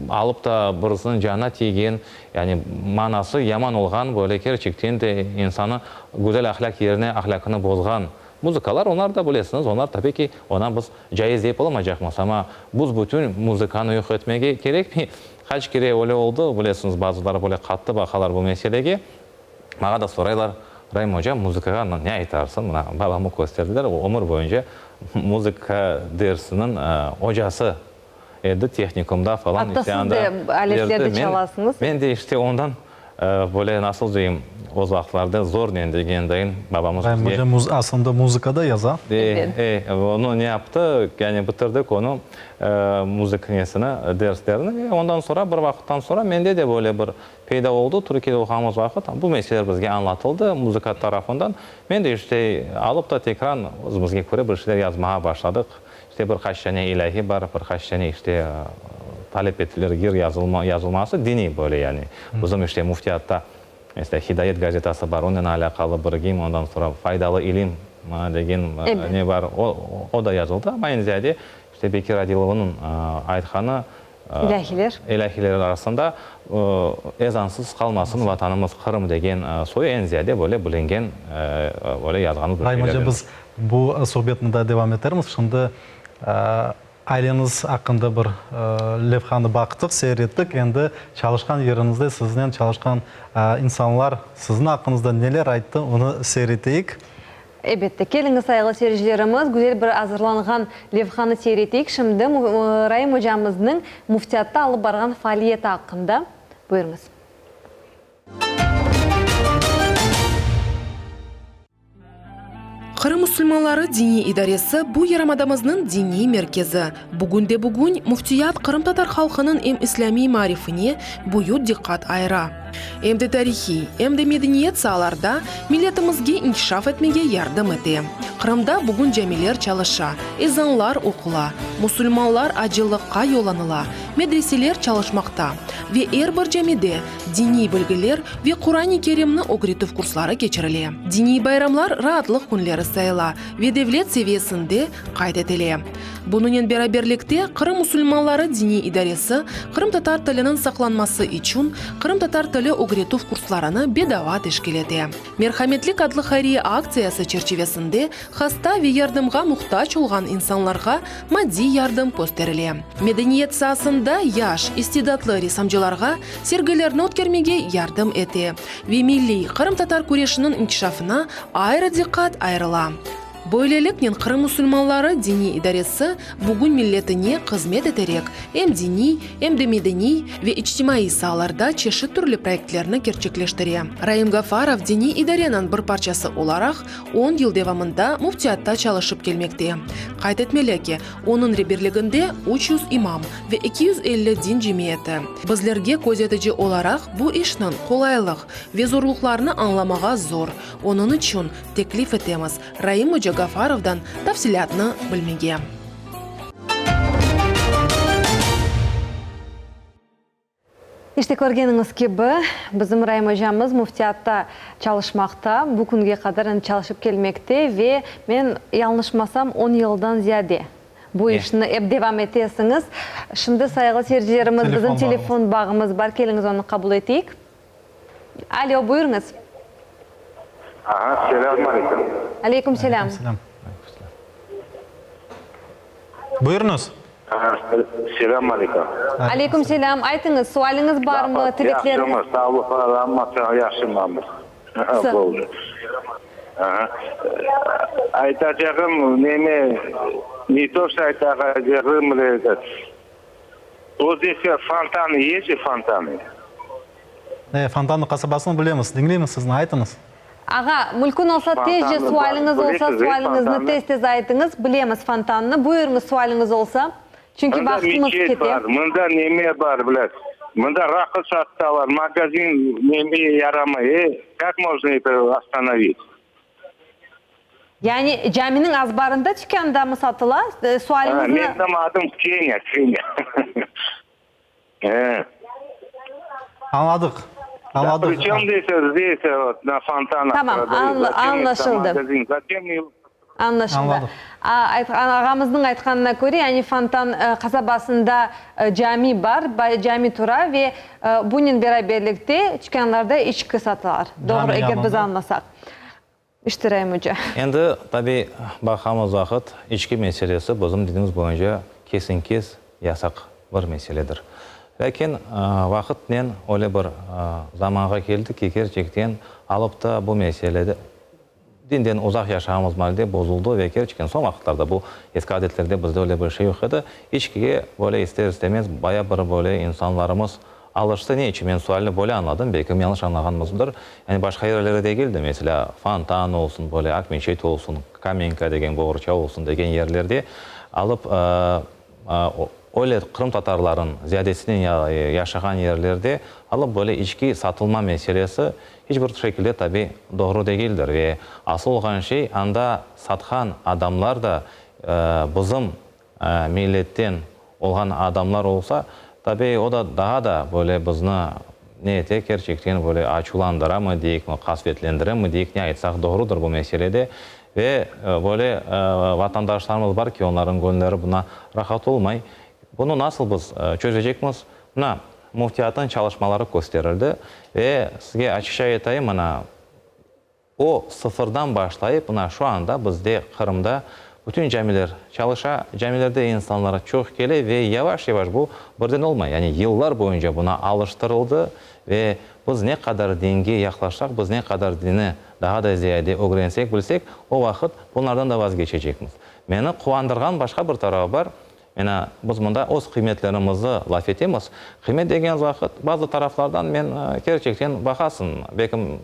alıp da birisiniñ canına tiygen, yani manası yaman olğan, böyle kerçekten de insanı güzel ahlâq yerine ahlâqını bozğan muzıkalar, onlar da bilesiñiz, onlar tabiy ki, ona biz caiz deyip olamaycaqmız, amma büs-bütün muzıkanı yoq etmege kerekmey. Qaç kere öyle oldı, bilesiñiz, bazıları böyle qattı baqalar bu meselege. Maña da soraylar, Raim oca, muzıkağa ne aytarsıñ? Mına, babamı kösterdiler, o ömür boyunca muzıka dersiniñ ocası edi, tehnikumda falan. Atta siz de aletlerde çalasıñız. Men de işte ondan. Böyle, nasıl deyim, o vaqıtlarda zornen degendeyin babamız Raim bizge. oca aslında muzıka da yaza. E, e, onı ne yaptı, yani bitirdik onı, muzık nesini, derslerini ve ondan soñra, bir vaqıttan soñra mende de böyle bir peyda oldı, Türkiyede oquğanımız vaqıt bu meseleler bizge añlatıldı muzıka tarafından. Men de işte alıp da tekrar özümizge köre bir şeyler yazmağa başladıq. İşte bir qaç tane ilâhi bar, bir qaç tane işte talep ettiler yır yazılma, yazılması, diniy böyle yani. Bizim işte müftiyatta, meselâ, Hidayet gazetası bar, onen alâqalı bir gimn, ondan soñra Faydalı ilim degen ne bar, o, o da yazıldı. Amma eñ ziyade işte Bekir Adilovnıñ aytqanı İlâhiler. İlâhiler arasında Ezansız qalmasın Vatanımız Qırım degen soyu eñ ziyade böyle bilingen, böyle yazğanımız bir Raim oca, şeylerden. biz bu suhbetni daa devam etermiz. Şimdi aileñiz aqqında bir levhanı baqtıq, seyir ettik. Endi çalışqan yeriñizde siznen çalışqan insanlar siziñ aqqıñızda neler ayttı, onı seyir eteyik. Elbette. Keliñiz, sayğılı seyircilerimiz, güzel bir azırlanğan levhanı seyir eteyik. Şimdi Raim ocamıznıñ müftiyatta alıp barğan faaliyeti aqqında. Buyurıñız. Qırım musulmanları diniy idaresi bu yarımadamıznıñ diniy merkezi. Bugünde-bugün müftiyat qırımtatar halqınıñ em islâmiy maarifine büyük diqqat ayıra. Em de tarihiy, em de medeniyet saalarda milletimizge inkişaf etmege yardım ete. Qırımda bugün camiler çalışa, ezanlar oqula, musulmanlar acılıqqa yollanıla, medreseler çalışmaqta ve er bir camide diniy bilgiler ve Quran-ı Kerimni ögretüv kursları keçirile. Diniy bayramlar raatlıq künleri sayıla ve devlet seviyesinde qayd etile. Bunınen beraberlikte Qırım musulmanları diniy idaresi qırımtatar tiliniñ saqlanması içün qırımtatar tili ögretüv kurslarını bedava teşkil ete. Merhametlik adlı hayriye aktsiyası çerçivesinde hasta ve yardımğa muhtac olğan insanlarğa maddiy yardım kösterile. Medeniyet saasında yaş, istidatlı ressamcılarğa sergilerni ötkermege yardım ete ve milliy qırımtatar küreşiniñ inkişafına ayrı diqqat ayırıla. Böyleliknen Qırım musulmanları diniy idaresi bugün milletine hızmet eterek em diniy, em de medeniy ve içtimaiy saalarda çeşit türlü proyektlerni kerçekleştire. Raim Gafarov diniy idareniñ bir parçası olaraq on yıl devamında müftiyatta çalışıp kelmekte. Qayd etmeli ki, onıñ reberliginde 300 imam ve 250 din cemiyeti. Bizlerge közetici olaraq bu işniñ qolaylıq ve zorluqlarını añlamağa zor, onıñ içün Teklif etemiz, Raim oca Gafarovdan tafsilâtnı bilmege. İşte, körgeniñiz kibi, bizim Raim ocamız müftiyatta çalışmaqta, bu künge qadar endi çalışıp kelmekte ve, men yañlışmasam, on yıldan ziyade bu işni ep devam etesiñiz. Şimdi, sayğılı seyircilerimiz, bizim telefon bağımız bar, keliñiz onı qabul eteyik. Alo, buyurıñız. Aha, selâm aleyküm. Aleyküm selâm. Buyurıñız. Aha, selâm aleyküm. Aleyküm selâm. Aytıñız, sualiñiz barmı, tilekleriñiz? Yahşımız, sağlıqlar, amma yahşımamız. Boldı. Aha. Aytacağım neme, ne to что aytacağım, этот, O zdesya fontanı est je fontanı? E, Fontanı qasabasını bilemiz. Diñleymiz sizni, aytıñız. Ağa, mülkün olsa tezce sualiñiz olsa sualiñizni tez-tez aytıñız. Bilemiz Fontannı. Buyurıñız sualiñiz olsa. Çünki Mında vaqtımız meçet kete. bar, mında neme bar, bilâ. Mında raqı satalar, magazin neme yaramay. E, kak mojno eto ostanovit? Yani caminiñ azbarında tükândamı satıla? Sualiñizni. Menim adım Kseniya, Kseniya. E. Añladıq, añladıq. Pri çem zdes, zdes, vot, na Fontanah Tamam, prodayut. añlaşıldı. Zaçem ne Añlaşıldı. Ağamıznıñ aytqanına köre, yani Fontan qasabasında cami bar, cami tura ve bunen beraberlikte tükânlarda içki satılar. Doğru, eger biz añlasaq. İşte Raim oca. Endi, tabiy, baqamız vaqıt, içki meselesi bizim dinimiz boyunca kesen-kes yasaq bir meseledir. Lâkin vaqıtnen öyle bir zamanğa keldik ki, kerçekten alıp da bu meselede dinden uzaq yaşağımız malde bozuldı ve kerçekten soñ vaqıtlarda bu eski adetlerde bizde öyle bir şey yoq edi, içkige böyle ister-istemez baya bir böyle insanlarımız. alıştı. Ne içün? Men sualni böyle añladım, belki yañlış añlağanmızdır. Yani başqa yerlerde degil de, meselâ, Fontan olsun, böyle Aqmeçet olsun, Kamenka degen Boğurça olsun degen yerlerde alıp öyle qırımtatarlarıñ ziyadesinen yaşağan yerlerde alıp böyle içki satılma meselesi hiç bir şekilde tabi doğru degildir. Ve asıl olğan şey anda satqan adamlar da bizim milletten olğan adamlar olsa, tabi o da daa da böyle bizni ne ete, kerçekten böyle açuvlandıramı deyikmi, qasvetlendiremi deyik, ne aytsaq doğrudır bu meselede. Ve böyle vatandaşlarımız bar ki, onlarnıñ gönülleri buna rahat olmay. Bunı nasıl biz çözecekmiz? Mına, müftiyatnıñ çalışmaları kösterildi ve sizge açıqça aytayım, mına, O sıfırdan başlayıp, mına şu anda bizde Qırımda bütün camiler çalışa, camilerde insanlar çoq kele ve yavaş-yavaş bu birden olmay, yani yıllar boyunca buna alıştırıldı ve biz ne qadar dinge yaqlaşsaq, biz ne qadar dini daha da ziyade ögrensek, bilsek, o vaqıt bunlardan da vazgeçecekmiz. Meni quvandırğan başqa bir tarafı bar, Mına, biz mında öz qıymetlerimizi laf etemiz. Qıymet degen vaqıt, bazı taraflardan men kerçekten baqasıñ, belkim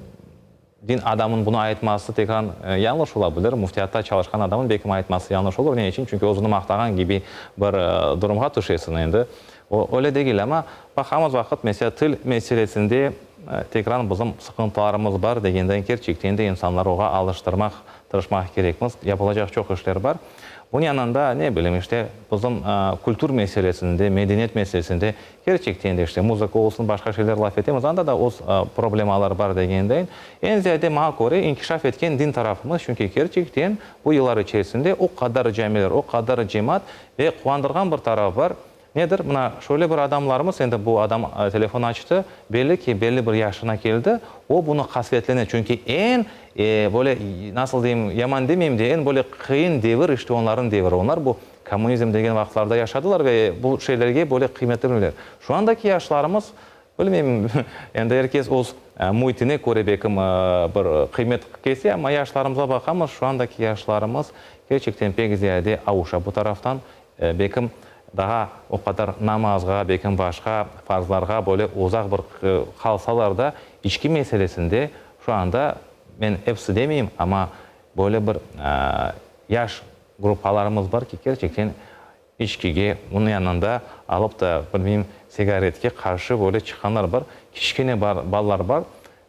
din adamınıñ bunı aytması tekrar yañlış ola bilir, müftiyatta çalışqan adamnıñ belkim aytması yañlış olur. Ne içün? Çünki özüni maqtağan kibi bir durumğa tüşesiñ endi. O, öyle degil, amma baqamız vaqıt, mesela, til meselesinde tekrar bizim sıqıntılarımız bar degenden kerçekten de insanları oğa alıştırmaq tırışmaq kerekmiz. Yapılacaq çoq işler bar. Bunıñ yanında, ne bileyim, işte, bizim kültür meselesinde, medeniyet meselesinde, kerçekten de, işte, muzıka olsun, başqa şeyler laf etemiz, anda da öz problemalar bar degendeyin, eñ ziyade, maña köre, inkişaf etken din tarafımız, çünki kerçekten bu yıllar içerisinde o qadar camiler, o qadar cemaat ve quvandırğan bir tarafı bar, Nedir? Mına, şöyle bir adamlarımız, endi bu adam telefon açtı, belli ki, belli bir yaşına keldi, o bunı qasvetlene, çünki eñ, böyle, nasıl deyim, yaman demeyim de, eñ böyle qıyın devir, işte, onların deviri. Onlar bu kommunizm degen vaqıtlarda yaşadılar ve bu şeylerge böyle qıymetli bilmeyler. Şu andaki yaşlarımız, bilmeyim, endi er kes öz müitine köre belkim bir qıymet kese, amma yaşlarımızğa baqamız, şu andaki yaşlarımız kerçekten pek ziyade avuşa bu taraftan, Belkim, daa o qadar namazğa, belkim, başqa farzlarğa böyle uzaq bir qalsalar da, içki meselesinde şu anda, men episi demeyim, amma böyle bir yaş gruppalarımız bar ki, kerçekten içkige, bunıñ yanında alıp da, bilmeyim, sigaretke qarşı böyle çıqqanlar bar. Kiçkene balalar bar,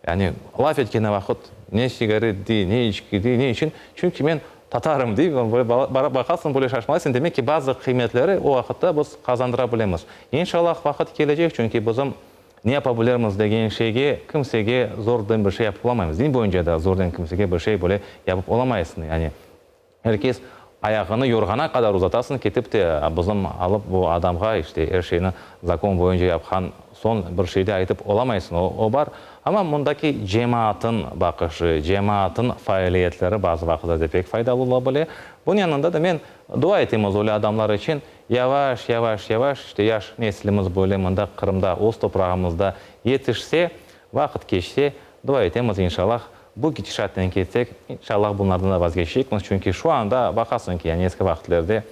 Yani, laf etkeni vaqıt ne sigaret dey, ne içki dey, ne içün? Çünki men tatarım dey, böyle barıp baqasıñ, böyle şaşmalaysıñ, demek ki, bazı qıymetleri o vaqıtta biz qazandıra bilemiz. İnşallah, vaqıt kelecek, çünki bizim ne yapa bilirmiz degen şeyge kimsege zordan bir şey yapıp olamaymız. Din boyunca da zordan kimsege bir şey böyle yapıp olamaysıñ. Yani, Er kes ayağını yorğana qadar uzatasıñ, ketip te bizim alıp bu adamğa işte er şeyni zakon boyunca yapqan soñ bir şey de aytıp olamaysıñ, o, o bar. Amma mındaki cemaatın baqışı, cemaatın faaliyetleri bazı vaqıtlarda pek faydalı ola bile. Bunıñ yanında da men dua etemiz öyle adamlar içün, yavaş, yavaş, yavaş işte yaş neslimiz böyle mında Qırımda, öz toprağımızda yetişse, vaqıt keçse, dua etemiz inşallah, Bu gidişatnen ketsek, inşallah bunlardan da vazgeçecekmiz, çünki şu anda baqasıñ ki, yani eski vaqıtlerde,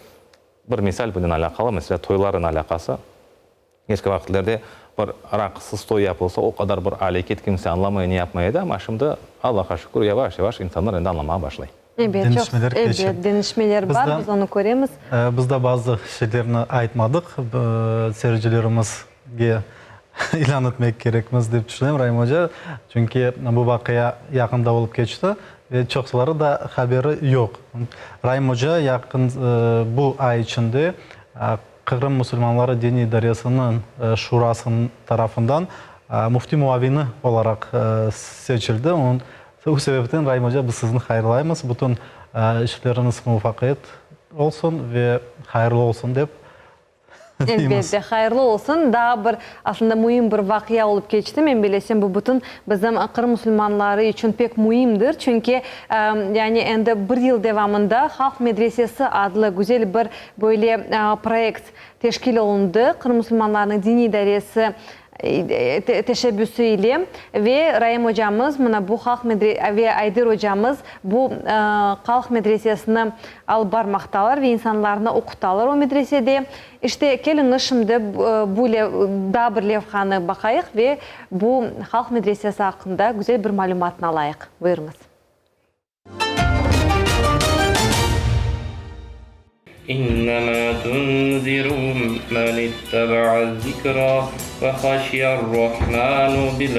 bir misal bunen alâqalı, meselâ, toylarnen alâqası, eski vaqıtlerde bir raqısız toy yapılsa, o qadar bir aleket, kimse añlamay, ne yapmay edi, amma şimdi, Allahqa şükür, yavaş-yavaş insanlar endi añlamağa başlay. Ebet, çoq, ebet, deñişmeler bar, biz onı köremiz. Biz de bazı şeylerni aytmadıq, seyircilerimizge ilân etmek kerekmiz dep tüşünem, Raim oca, çünki bu vaqia yaqında olıp keçti ve çoqsuları da haberi yoq. Raim oca yaqın bu ay içinde Qırım musulmanları diniy idaresiniñ şurasınıñ tarafından müfti muavini olaraq seçildi. Bu sebepten, Raim oca, biz sizni hayırlaymız, bütün işleriñiz muvafaqiyet olsun ve hayırlı olsun dep deymiz. Elbette, hayırlı olsun. Daa bir, aslında, müim bir vaqia olıp keçti. Men bilesem, bu bütün bizim Qırım musulmanları içün pek müimdir. Çünki, yani, endi bir yıl devamında Halq medresesi adlı güzel bir böyle proyekt teşkil olundı. Qırım musulmanlarınıñ diniy idaresi. Teşebbüsi ile ve Raim ocamız mına bu halq ve Ayder ocamız bu qalq medresesini alıp barmaqtalar ve insanlarnı oqutalar o medresede. İşte, keliñiz şimdi bu daa bir levhanı baqayıq ve bu halq medresesi aqqında güzel bir malümatnı alayıq. Buyurıñız. İnnemâ tunziru men itteba'az-zikra ve haşiyar-Rahmanu bil.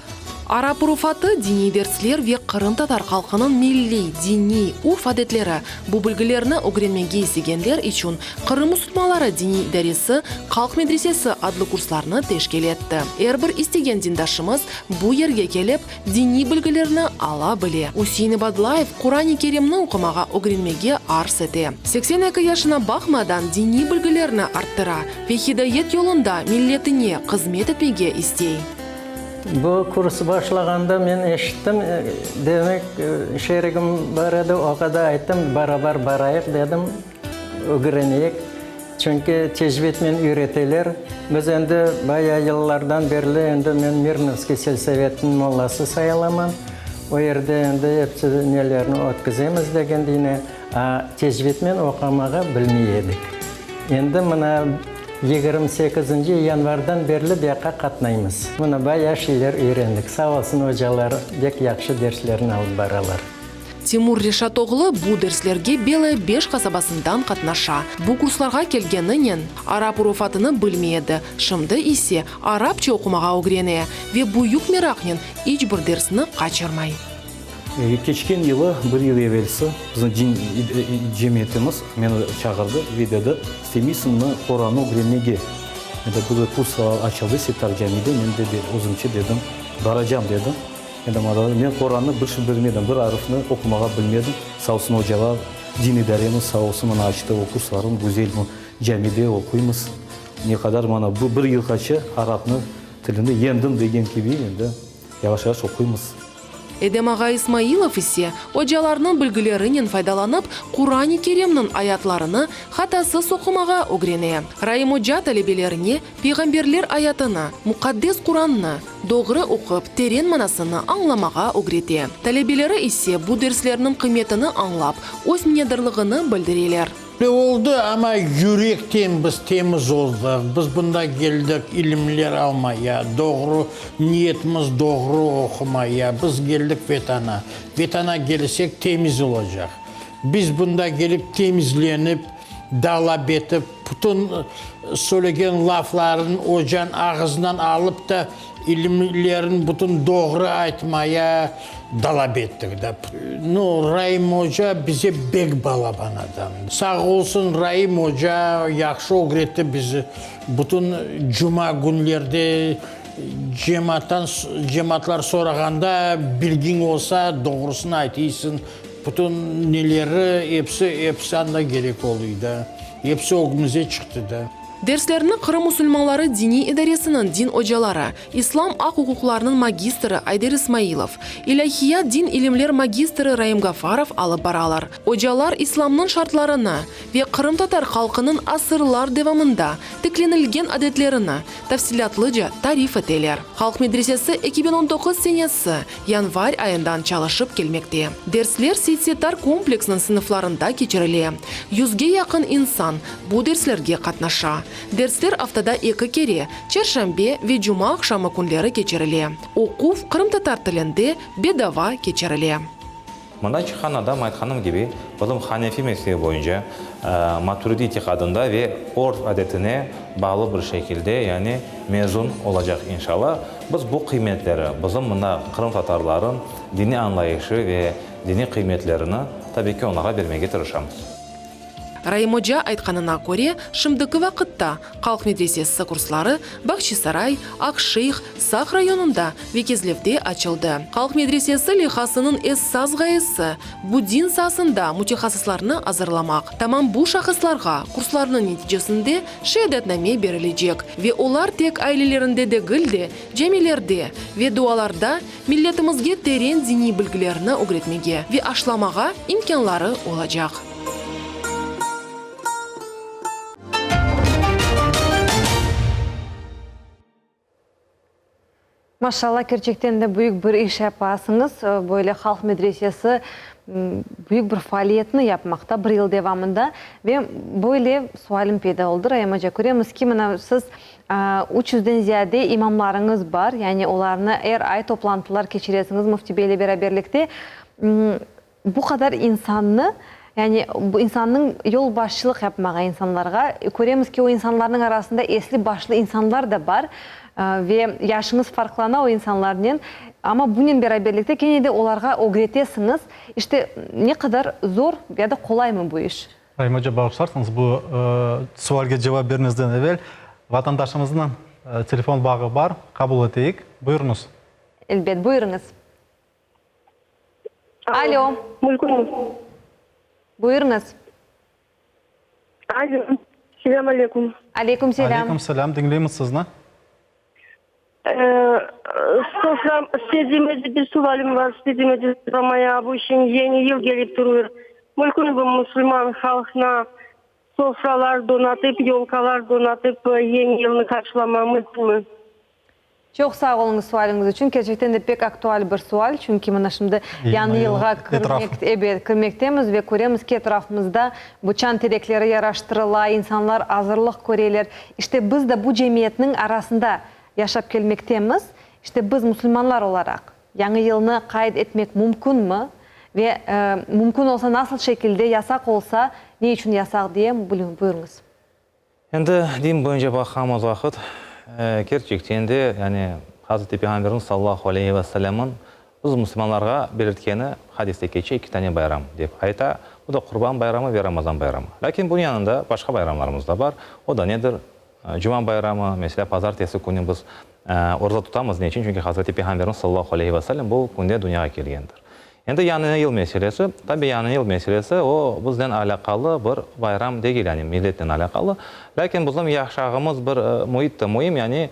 Arap urufatı, diniy dersler ve qırımtatar halqınıñ milliy, diniy, urf-adetleri, bu bilgilerni ögrenmege istegenler içün Qırım musulmanları diniy idaresi Qalq medresesi adlı kurslarnı teşkil etti. Er bir istegen dindaşımız bu yerge kelip, Diniy bilgilerni ala bile. Üsein İbadlayev Quran-i Kerimni oqumağa ögrenmege arz ete. 82 yaşına baqmadan diniy bilgilerini arttıra ve hidayet yolunda milletine hızmet etmege istey. Bu kurs başlağanda men eşittim, demek, şerigim bar edi, oğa da ayttım, barabar barayıq dedim. Ögreneyik, çünki tecvidmen üyreteler. Biz endi bayağı yıllardan berli endi men Mirnovskiy selsovetniñ mollası sayılaman. O yerde endi episi nelerni ötküzemiz degen dine, a tecvidmen oqamağa bilmey edik. Endi mına 28-nci yanvardan berli bu yaqqa qatnaymız. Mına bayağı şeyler üyrendik. Sağ olsun ocalar, bek yahşı derslerni alıp baralar. Timur Reşat oğlu bu derslerge Belaya Beş qasabasından qatnaşa. Bu kurslarğa kelgeninen, arap urufatını bilmey edi, şimdi ise arapça oqumağa ögrene ve büyük meraqnen iç bir dersni qaçırmay. Keçken yılı, bir yıl evelsi, bizim din cemiyetimiz meni çağırdı ve dedi, İstemeysiñmi Qorannı ögrenmege? Endi bu kurs açıldı Settar camide, men de özümce dedim, baracam dedim. Men Qorannı bir şey bilmedim, bir arıfnı oqumağa bilmedim. Sağ olsun ocalar, din idaremiz sağ olsun mına açtı o kurslarnı, güzel camide oquymız. Ne qadar mana bu bir yılğaçı arapnı tilini yendim degen kibi endi yavaş-yavaş oquymız. Edem ağa İsmailov ise ocalarnıñ bilgilerinen faydalanıp, Quran-ı Kerimniñ ayatlarını hatasız oqumağa ögrene. Raim oca talebelerine peyğamberler ayatını, muqaddes Qurannı, Doğru oqup, teren manasını añlamağa ögrete. Talebeleri ise bu derslerniñ qıymetini añlap, öz minnetdarlığını bildireler. Öyle oldı, amma yürekten biz temiz oldıq. Biz bunda keldik ilimler almaya, doğru, niyetimiz doğru oqumaya. Biz keldik Vetana. Vetana kelsek temiz olacaq. Biz bunda kelip temizlenip, Dalap etip, bütün söylegen lafların ocan ağızından alıp da, ilimlerin bütün doğru aytmaya dalap ettik da. Nu, Raim oca bize bek balaban adam. Sağ olsun Raim oca, yahşı ögretti bizi. Bütün cuma künlerde cemaattan, cemaatlar sorağanda, bilgiñ olsa, doğrusını aytıysıñ. Bütün neleri, episi, episi anda kerek oluy da. Episi ögümize çıqtı da. Derslerni Qırım musulmanları diniy idaresiniñ din ocaları, İslam aq-uquqlarınıñ magistri Ayder İsmailov, ilâhiyat din ilimler magistri Raim Gafarov alıp baralar. Ocalar İslamnıñ şartlarını ve qırımtatar halqınıñ asırlar devamında tiklenilgen adetlerini tafsilâtlıca tarif eteler. Halq medresesi 2019 senesi Yanvar ayından çalışıp kelmekte. Dersler Seytsettar kompleksiniñ sınıflarında keçirile. Yüzge yaqın insan bu derslerge qatnaşa. Dersler aftada eki kere, çarşenbe ve cuma aqşamı künleri keçirile. Oquv qırımtatar tilinde bedava keçirile. Mından çıqqan adam, aytqanım kibi, bizim Hanefi mezhebi boyunca, Maturidi itiqadında ve örf-adetine bağlı bir şekilde, yani mezun olacaq, inşallah. Biz bu qıymetleri, bizim mında qırımtatarların diniy añlayışı ve diniy qıymetlerini, tabiy ki, onlarğa bermege tırışamız. Raim oca aytqanına köre, şimdiki vaqıtta Qalq medresesi kursları Bahçisaray, Aqşeyh, Saq rayonında ve Kezlevde açıldı. Qalq medresesi leyhasınıñ esas ğayesi, bu din saasında mütehassıslarnı azırlamaq. Tamam bu şahıslarğa kurslarnıñ neticesinde şeadatname berilecek ve olar tek ailelerinde degil de, camilerde ve dualarda milletimizge teren diniy bilgilerni ögretmege ve aşlamağa imkânları olacaq. Maşallah, kerçekten de büyük bir iş yapasıñız. Böyle halq medresesi büyük bir faaliyetni yapmaqta bir yıl devamında. Ve böyle sualim peyda oldı, Raim oca. Köremiz ki, mına siz üç yüzden ziyade imamlarıñız bar, yani olarnı er ay toplantılar keçiresiñiz Müfti bey ile beraberlikte. Bu qadar insannı, yani bu insannıñ yolbaşçılıq yapmağa insanlarğa, köremiz ki, o insanlarnıñ arasında esli-başlı insanlar da bar ve yaşıñız farqlana o insanlarnen, amma bunen beraberlikte kene de olarğa ögretesiñiz. İşte, ne qadar zor ya da qolaymı bu iş? Raim oca, bağışlarsıñız, bu sualge cevap bermezden evel vatandaşımıznıñ telefon bağı bar, qabul eteyik. Buyurıñız. Elbet, buyurıñız. Alo. Buyurıñız. Alo. Selâm aleyküm. Aleyküm selâm. Aleyküm selâm. Diñleymiz sizni. Sofram, istediğim bir sualim var, istediğim soramaya, bu şimdi yeni yıl gelip turur. Mümkün bu musulman halqına sofralar donatıp, yolkalar donatıp yeni yılnı qarşılama mümkünmi? Çoq sağ oluñız sualiñiz içün. Kerçekten de pek aktual bir sual, çünki mına şimdi Yañı yılğa kirmek, ebet, kirmektemiz ve köremiz ki, etrafımızda bu çan terekleri yaraştırıla, insanlar azırlıq köreler. İşte biz de bu cemiyetniñ arasında yaşap kelmektemiz. İşte biz, musulmanlar olaraq, Yañı yılnı qayd etmek mümkünmi ve mümkün olsa nasıl şekilde, yasaq olsa, ne içün yasaq diye buyurıñız. Endi din boyunca baqqanımız vaqıt, kerçekten de, yani Hazreti Peyğamberimiz sallallahu aleyhi ve sellemniñ biz musulmanlarğa belirtkeni hadiste keçe eki tane bayram dep ayta, bu da Qurban bayramı ve Ramazan bayramı. Lâkin bunıñ yanında başqa bayramlarımız da bar, o da nedir? Cuma bayramı, meselâ, pazartesi künü biz oraza tutamız, ne içün? Çünki Hazreti Peyğamberimiz sallallahu aleyhi ve sellem bu künde dünyağa kelgendir. Endi Yañı yıl meselesi, tabi Yañı yıl meselesi o biznen alâqalı bir bayram degil, yani milletnen alâqalı. Lâkin bizim yaşağımız bir müit de müim, yani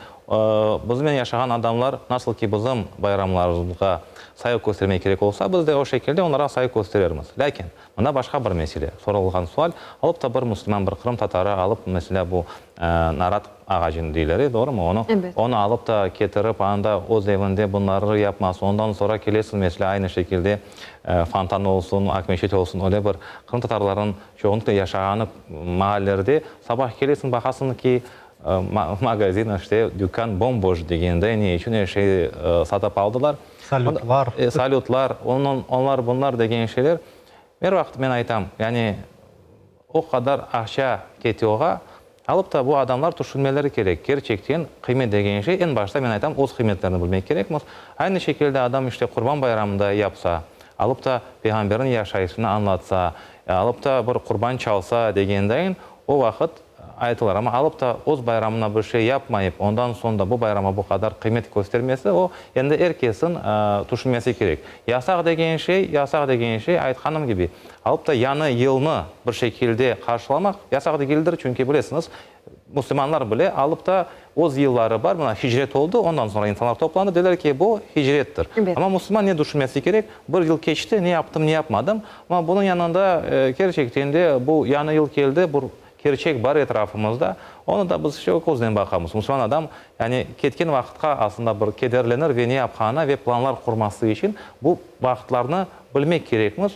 biznen yaşağan adamlar nasıl ki bizim bayramlarımızğa sayğı köstermek kerek olsa, biz de o şekilde onlarğa sayğı kösterermiz. Lâkin mında başqa bir mesele, sorulğan sual, alıp da bir musulman, bir qırımtatarı alıp, meselâ, bu narat ağacını deyler, e, doğrumı, onı, onı alıp da ketirip, anda öz evinde bunları yapması, ondan sonra kelesiñ, meselâ, aynı şekilde Fontan olsun, Akmeçit olsun, öyle bir qırımtatarlarnıñ çoğunlıqla yaşağanı maallerde sabah kelesiñ, baqasıñ ki, magazin, işte, dükkan bom-boş degende, ne içün er şey satıp aldılar. Salütlar. Salütlar, onıñ, onlar, bunlar degen şeyler. Er vaqıt men aytam, yani o qadar aqça kete oğa, alıp da bu adamlar tüşünmeleri kerek, kerçekten qıymet degen şey, eñ başta men aytam, öz qıymetlerini bilmek kerekmiz. Aynı şekilde adam işte Qurban bayramında yapsa, alıp da Peyğamberniñ yaşayışını añlatsa, alıp da bir qurban çalsa degendayin, o vaqıt aytılır. Amma alıp da öz bayramına bir şey yapmayıp, ondan soñ da bu bayrama bu qadar qıymet köstermesi, o, endi er kesin tüşünmesi kerek. Yasaq degen şey, yasaq degen şey, aytqanım kibi, alıp da yañı yılnı bir şekilde qarşılamaq yasaq degildir, çünki bilesiñiz, müslümanlar bile alıp da öz yılları bar, mına hicret oldı, ondan soñra insanlar toplandı, dediler ki, bu hicrettir. Amma müslüman ne tüşünmesi kerek, bir yıl keçti, ne yaptım, ne yapmadım, amma bunıñ yanında kerçekten de bu yañı yıl keldi, bir kerçek bar etrafımızda, onı da biz işte o köznen baqamız. Müslüman adam, yani ketken vaqıtqa aslında bir kederlenir ve ne yapqanına ve planlar qurması içün bu vaqıtlarnı bilmek kerekmiz.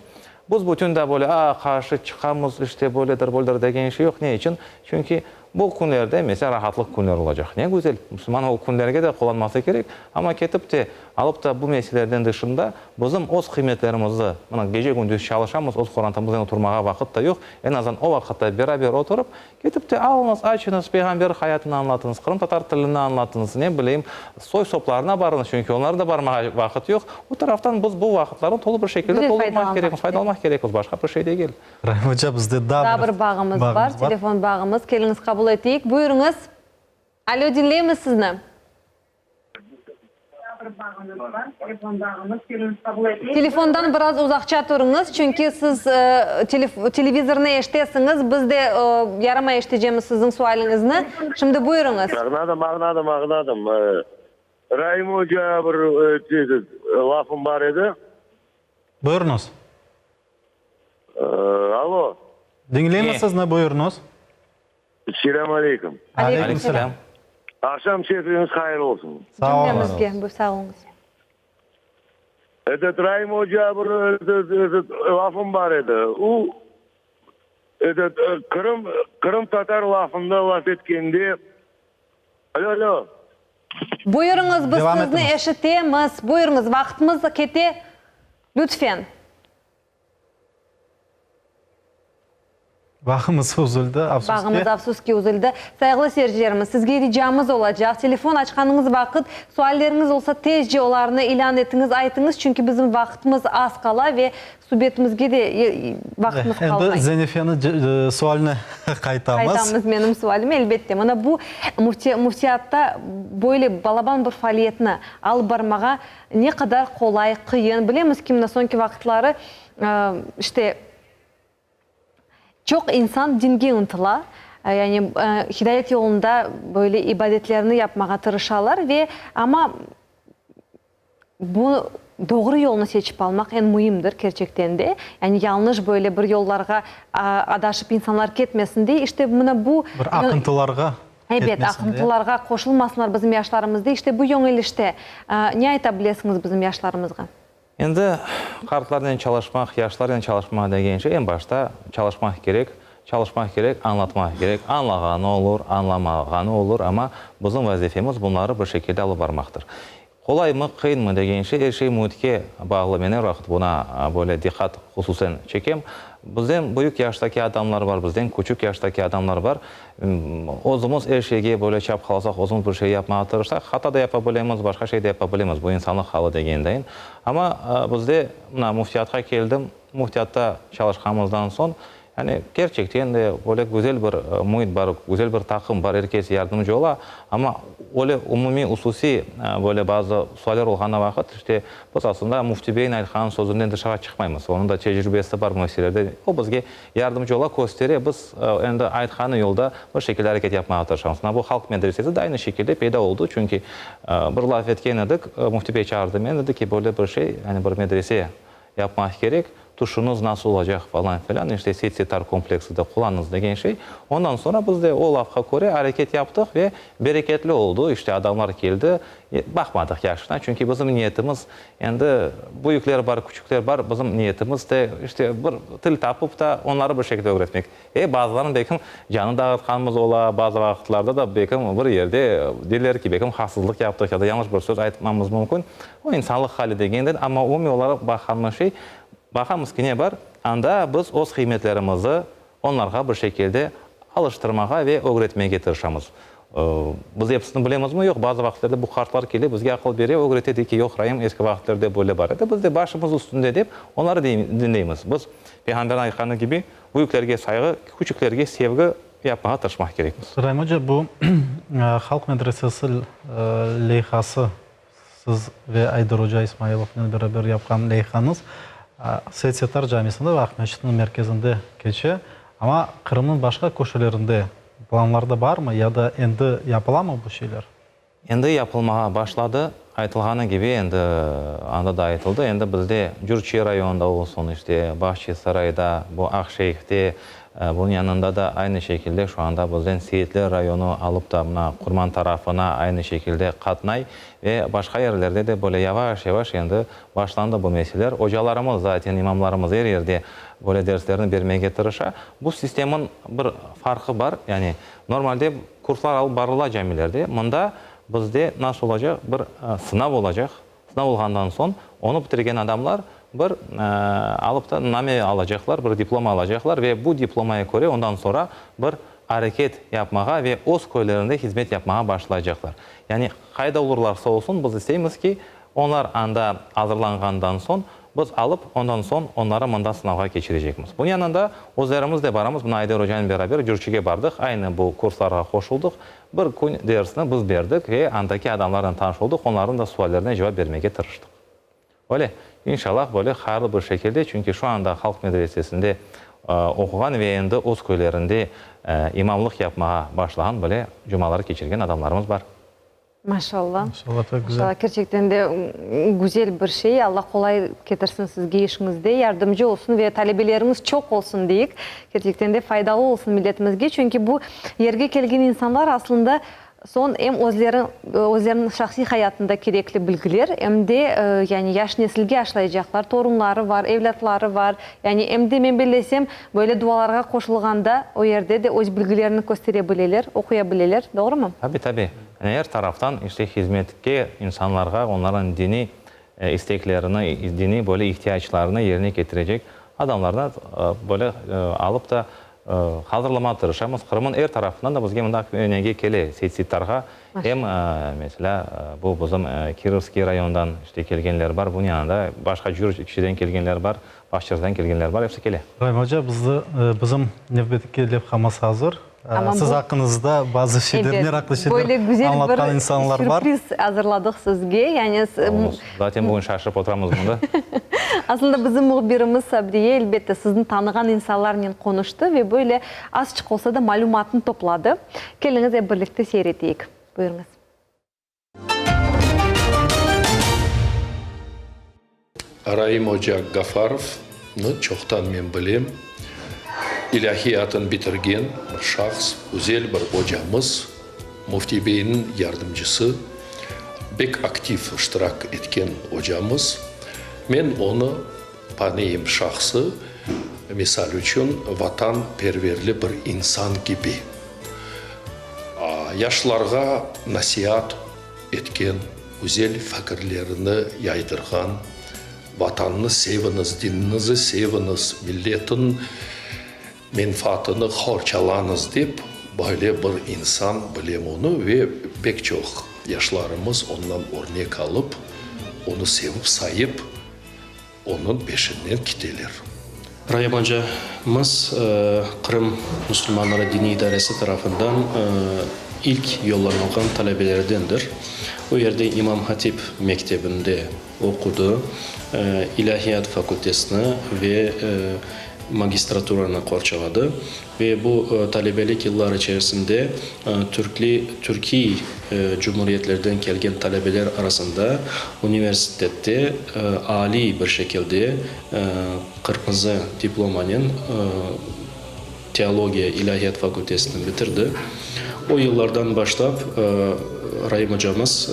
Biz bütün de böyle, a, qarşı çıqamız, işte böyledir, böyledir degen şey yoq. Ne içün? Çünki bu künlerde, meselâ, rahatlıq künleri olacaq. Ne güzel, müslüman o künlerge de qullanması kerek. Amma ketip te, alıp da bu meselelerden dışında bizim öz qıymetlerimizi, mına, gece-kündüz çalışamız, öz qorantamıznen oturmağa vaqıt da yoq, eñ azından o vaqıtta beraber oturıp, Ketip te alıñız, açıñız, peyğamber hayatını añlatıñız, qırımtatar tilini añlatıñız, ne bileyim, soy-soplarına barıñız, çünki onlara da barmağa vaqıt yoq. O taraftan biz bu vaqıtlarnı tolu bir şekilde toldurmaq kerekmiz, faydalanmaq kerekmiz, başqa bir şey degil. Rahim oca, bizde daa bir Daa bir bağımız bar, telefon bağımız. Keliñiz, qabul eteyik. Buyurıñız. Alo, diñleymiz sizni. Telefondan biraz uzaqça turıñız, çünki siz televizornı eşitesiñiz, biz de yaramay eşitecemiz siziñ sualiñizni. Şimdi buyurıñız. Ağnadım, ağnadım, ağnadım. Raim oca bir lafım bar edi. Buyurıñız. Alo. Diñleymiz sizni, buyurıñız. Selâm aleyküm. Aleyküm selâm. Aqşam şerifiñiz hayırlı olsun. Cümlemizge, bu sağ oluñız. Etet Raim oca bir etet, etet, lafım bar edi. U etet, Qırım, qırımtatar lafında laf etkende Alo, alo. Buyurıñız, biz Devam sizni etiñiz. eşitemiz. Buyurıñız, vaqıtımız kete, lütfen. Bağımız üzüldi, afsus ki. Bağımız, afsus ki, üzüldi. Sayğılı seyircilerimiz, sizge ricamız olacaq, telefon açqanıñız vaqıt, sualleriñiz olsa, tezce olarnı ilân etiñiz, aytıñız, çünki bizim vaqıtımız az qala ve subetimizge de vaqıtımız qalmay. Endi Zenifeniñ sualine qaytamız. Qaytamız menim sualime, elbette. Mına bu müftiyatta böyle balaban bir faaliyetni alıp barmağa ne qadar qolay, qıyın? Bilemiz ki, mına soñki vaqıtları, işte, Çoq insan dinge ıntıla, yani hidayet yolunda böyle ibadetlerni yapmağa tırışalar ve amma bu doğru yolnı seçip almaq eñ müimdir kerçekten de. Yani yañlış böyle bir yollarğa adaşıp insanlar ketmesin diye, işte mına bu. Bir aqıntılarğa Ebet, ketmesin diye. aqıntılarğa qoşulmasınlar bizim yaşlarımız diye, işte bu yöñelişte ne ayta bilesiñiz bizim yaşlarımızğa? Endi qartlarnen çalışmaq, yaşlarnen çalışmaq degen şey, eñ başta çalışmaq kerek, çalışmaq kerek, añlatmaq kerek. Añlağanı olur, añlamağanı olur, amma bizim vazifemiz bunları bir şekilde alıp barmaqtır. Qolaymı, qıyınmı degen şey, er şey müitke bağlı. Men er vaqıt buna böyle diqqat hususen çekem. Bizden büyük yaştaki adamlar bar, bizden küçük yaştaki adamlar bar. Özümiz er şeyge böyle çapqalasaq, özümiz bir şey yapmağa tırışsaq, hata da yapa bilemiz, başqa şey de yapa bilemiz, bu insanlıq halı degendeyin. Amma bizde, mına, müftiyatqa keldim, müftiyatta çalışqanımızdan soñ, yani kerçekten de böyle güzel bir müit bar, güzel bir taqım bar, er kes yardımcı ola, amma öyle umumiy, ususiy böyle bazı sualler olğanı vaqıt, işte, biz aslında Müfti beyniñ aytqan sözünden tışarı çıqmaymız, onıñ da tecrübesi bar müessiselerde, o bizge Yardımcı ola, köstere, biz endi aytqanı yolda bir şekilde areket yapmağa tırışamız. Mına bu halq medresesi de aynı şekilde peyda oldı, çünki bir laf etken edik, Müfti bey çağırdı meni, dedi ki, böyle bir şey, yani bir medrese yapmaq kerek, tüşüniz nasıl olacaq falan filan, işte Seyit-Settar kompleksi de qullanıñız degen şey. Ondan soñra biz de o lafqa köre areket yaptıq ve bereketli oldı, işte adamlar keldi, Baqmadıq yaşına, çünki bizim niyetimiz, endi büyükler bar, küçükler bar, bizim niyetimiz de, işte, bir til tapıp da, onları bir şekilde ögretmek. E, bazılarınıñ belkim canı da ağırtqanımız ola, bazı vaqıtlarda da belkim bir yerde derler ki, belkim haqsızlıq yaptıq ya da yañlış bir söz aytmamız mümkün. O, insanlıq hali degenden, amma umumiy olaraq baqqanımız şey, baqamız ki, ne bar, anda biz öz qıymetlerimizi Onlarğa bir şekilde alıştırmağa ve ögretmege tırışamız. Biz episini bilemizmi? Yoq. Bazı vaqıtlarda bu qartlar kele, bizge aqıl bere, ögrete, dey ki, yoq, Raim, eski vaqıtlarda böyle bar edi, biz de başımız üstünde dep, onları diñleymiz. Biz, Peyğamberniñ aytqanı kibi, büyüklerge sayğı, küçüklerge sevgi yapmağa tırışmaq kerekmiz. Raim oca, bu Halq medresesi leyhası Siz ve Ayder oca İsmailovnen beraber yapqan leyhañız Seyit Settar camisinde ve Aqmescitniñ merkezinde keçe. Amma Qırımnıñ başqa köşelerinde planlarda barmı ya da endi yapılamı bu şeyler? Endi yapılmağa başladı. Aytılğanı kibi, endi anda da aytıldı, endi bizde Cürçi rayonında olsun, işte, Bağçasarayda, bu Aqşeyhte, Bunıñ yanında da aynı şekilde şu anda bizden Seyitler rayonı alıp da mına Qurman tarafına aynı şekilde qatnay ve başqa yerlerde de böyle yavaş-yavaş endi başlandı bu meseleler. Ocalarımız zaten, imamlarımız er yerde böyle derslerni bermege tırışa. Bu sistemniñ bir farqı bar, yani normalde kurslar alıp barıla camilerde, mında bizde nasıl olacaq, bir sınav olacaq, Sınav olğandan soñ, onı bitirgen adamlar bir alıp da name alacaqlar, bir diploma alacaqlar ve bu diplomaya köre ondan soñra bir areket yapmağa ve öz köylerinde hizmet yapmağa başlaycaqlar. Yani qayda olurlarsa olsun, biz isteymiz ki, onlar anda azırlanğandan soñ, biz alıp, ondan soñ onları mında sınavğa keçirecekmiz. Bunıñ yanında özlerimiz de baramız, mına Ayder ocanen beraber Cürçige bardıq, aynı bu kurslarğa qoşuldıq. Bir kün dersni biz berdik ve andaki adamlarnen tanış oldıq, onlarnıñ da suallerine cevap bermege tırıştıq. Öyle, inşallah, böyle hayırlı bir şekilde, çünki şu anda halq medresesinde oquğan ve endi öz köylerinde imamlıq yapmağa başlağan böyle cumaları keçirgen adamlarımız bar. Maşallah. Maşallah, pek güzel. Maşallah, kerçekten de güzel bir şey. Allah qolay ketirsin sizge işiñizde, yardımcı olsun ve talebeleriñiz çoq olsun deyik. Kerçekten de faydalı olsun milletimizge, çünki bu yerge kelgen insanlar aslında. Soñ em özleri, özleriniñ şahsiy hayatında kerekli bilgiler, em de, yani yaş nesilge aşlaycaqlar, torunları var, evlâtları var. Yani em de, men bellesem, böyle dualarğa qoşulğanda, o yerde de öz bilgilerini köstere bileler, oquya bileler, doğrumı? Tabi, tabi. Yani er taraftan işte hizmetke insanlarğa onların diniy isteklerini, diniy böyle ihtiyaclarını yerine ketirecek adamlarnı böyle alıp da hazırlamağa tırışamız. Qırım'ın er tarafından da bizge mında nege kele, Seytsittarğa em, meselâ, bu bizim Kirovskiy rayondan işte kelgenler bar, bunıñ yanında başqa cür kişiden kelgenler bar, Bağçasaraydan kelgenler bar, episi kele. İbrahim oca, bizni, bizim nevbetki levhamız hazır. Amma Siz bu aqqıñızda bazı şeyler, Evet, meraqlı şeyler böyle güzel añlatqan bir insanlar bar. sürpriz azırladıq sizge. Yani Zaten bugün şaşırıp oturamız mında. Aslında bizim mühbirimiz Sabriye, elbette, sizni tanığan insanlarnen qonuştı ve böyle azçıq olsa da malümatnı topladı. Keliñiz, ep birlikte seyir eteyik. Buyurıñız. Raim oca Gafarovnı çoqtan men bilem. İlâhiyatın bitirgen bir şahs, güzel bir ocamız, Müfti beyniñ yardımcısı, bek aktiv iştirak etken ocamız. Men onı tanıyım şahsı, misal içün, vatanperverli bir insan kibi. Yaşlarğa nasiat etken, güzel fikirlerini yaydırğan, Vatannı seviñiz, dininizi seviñiz, milletin menfaatını qorçalañız dep, böyle bir insan bilem onı ve pek çoq yaşlarımız ondan örnek alıp, onı sevip sayıp, Onıñ peşinden kiteler. Raim ocamız Qırım musulmanları diniy idaresi tarafından ilk yollanılğan talebelerdendir. O yerde İmam Hatip mektebinde oqudı, ilâhiyat fakültesini ve magistraturanı qorçaladı. Ve bu talebelik yıllar içerisinde türkli, türkiy cumhuriyetlerden kelgen talebeler arasında universitette aliy bir şekilde qırmızı diplomanen teologiya, ilâhiyat fakültesini bitirdi. O yıllardan başlap Raim ocamız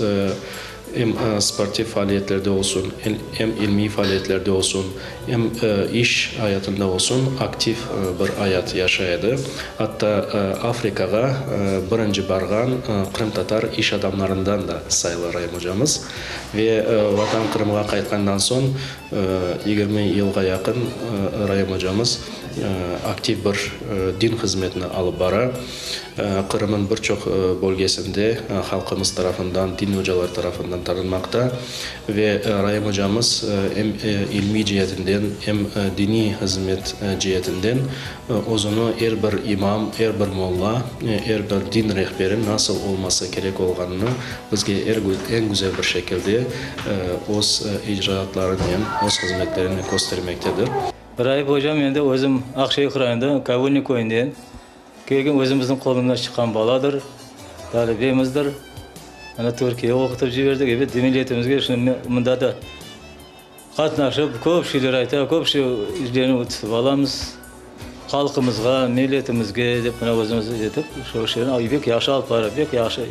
Em sportiv faaliyetlerde olsun, em ilmiy faaliyetlerde olsun, em iş ayatında olsun aktiv bir ayat yaşay edi. Atta Afrikağa birinci barğan qırımtatar iş adamlarından da sayıla Raim ocamız. Ve Vatan Qırımğa qaytqandan soñ 20 yılğa yaqın Raim ocamız aktiv bir din hızmetini alıp bara. Qırım'ın bir çoq bölgesinde halqımız tarafından, din ocaları tarafından tanınmaqta ve Raim ocamız em ilmiy cietinden, em diniy hızmet cietinden özüni er bir imam, er bir molla, er bir din rehberi nasıl olması kerek olğanını bizge er eñ güzel bir şekilde öz icraatlarınen, öz hızmetlerinen köstermektedir. Raip ocam endi özüm Aqşeyh rayonında Kavulnik köyünden. Kelgen özümizniñ qolundan çıqqan baladır, talebemizdir. Ana Türkiyege oqutıp ciberdik. Ebet, milletimizge şimdi mında da qatnaşıp, köp şeyler ayta, köp şey işlerini tutıp alamız. Halqımızğa, milletimizge dep mına özümiz etip, şu işlerni pek yahşı alıp bara, pek yahşı.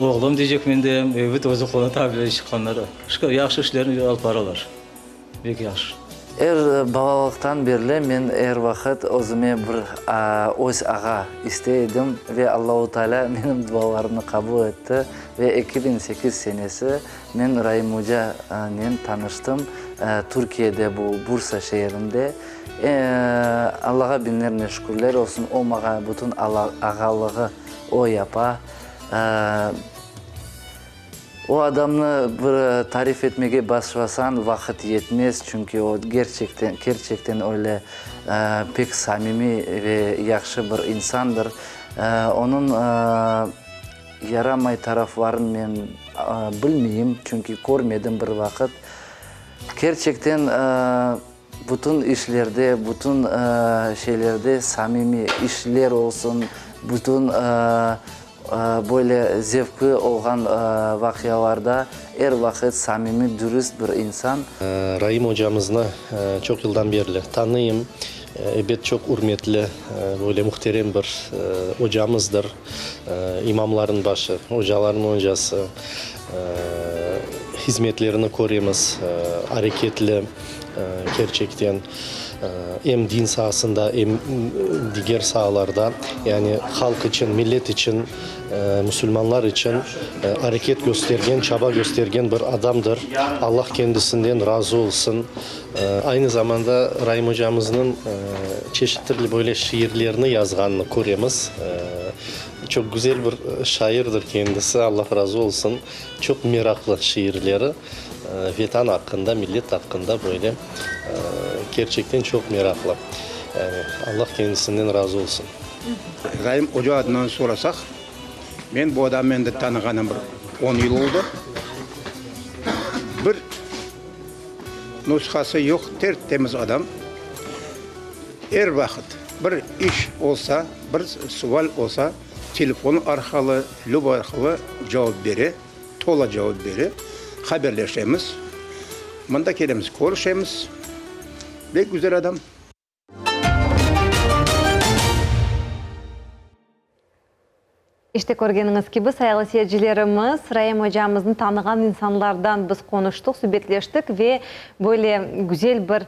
Oğlum deycekmen de, ebet, özü qolundan tabile çıqqanlar. Şükür, yahşı işlerni alıp baralar. Pek yahşı. Er balalıqtan berli men er vaqıt özüme bir öz ağa istey edim ve Allahu Teala menim dualarımnı qabul etti ve 2008 senesi men Raim ocanen tanıştım, Türkiyede bu Bursa şeerinde. Allağa biñlernen şükürler olsun, o maña bütün ağalığı o yapa. O adamnı bir tarif etmege başlasañ, vaqıt yetmez, çünki o gerçekten, kerçekten öyle pek samimiy ve yahşı bir insandır. Onıñ yaramay taraflarını men bilmeyim, çünki körmedim bir vaqıt. Kerçekten bütün işlerde, bütün şeylerde samimiy, işler olsun, bütün böyle zevqlı olğan vaqialarda er vaqıt samimiy, dürüst bir insan. Raim ocamıznı çoq yıldan berli tanıyım. Ebet, çoq ürmetli, böyle mühterem bir ocamızdır. İmamların başı, ocaların ocası. Hizmetlerini köremiz, areketli, kerçekten, em din saasında, em diger saalarda, yani halq içün, millet içün, musulmanlar içün areket köstergen, çaba köstergen bir adamdır. Allah kendisinden razı olsun. Aynı zamanda Raim ocamıznıñ çeşit türlü böyle şiirlerini yazğanını köremiz. Çoq güzel bir şairdir kendisi, Allah razı olsun. Çoq meraqlı şiirleri Vetan aqqında, millet aqqında böyle kerçekten çoq meraqlı. Yani Allah kendisinden razı olsun. Raim oca adından sorasaq, men bu adamnı endi tanığanım bir on yıl oldı. Bir Nushası yoq, ter-temiz adam. Er vaqıt bir iş olsa, bir sual olsa, telefon arqalı, lüboy arqalı cevap bere, tola cevap bere. Haberleşemiz. Mında kelemiz, körüşemiz. Bek güzel adam. İşte, körgeniñiz kibi, sayğılı seyircilerimiz, Raim ocamıznı tanığan insanlardan biz qonuştıq, subetleştik ve böyle güzel bir,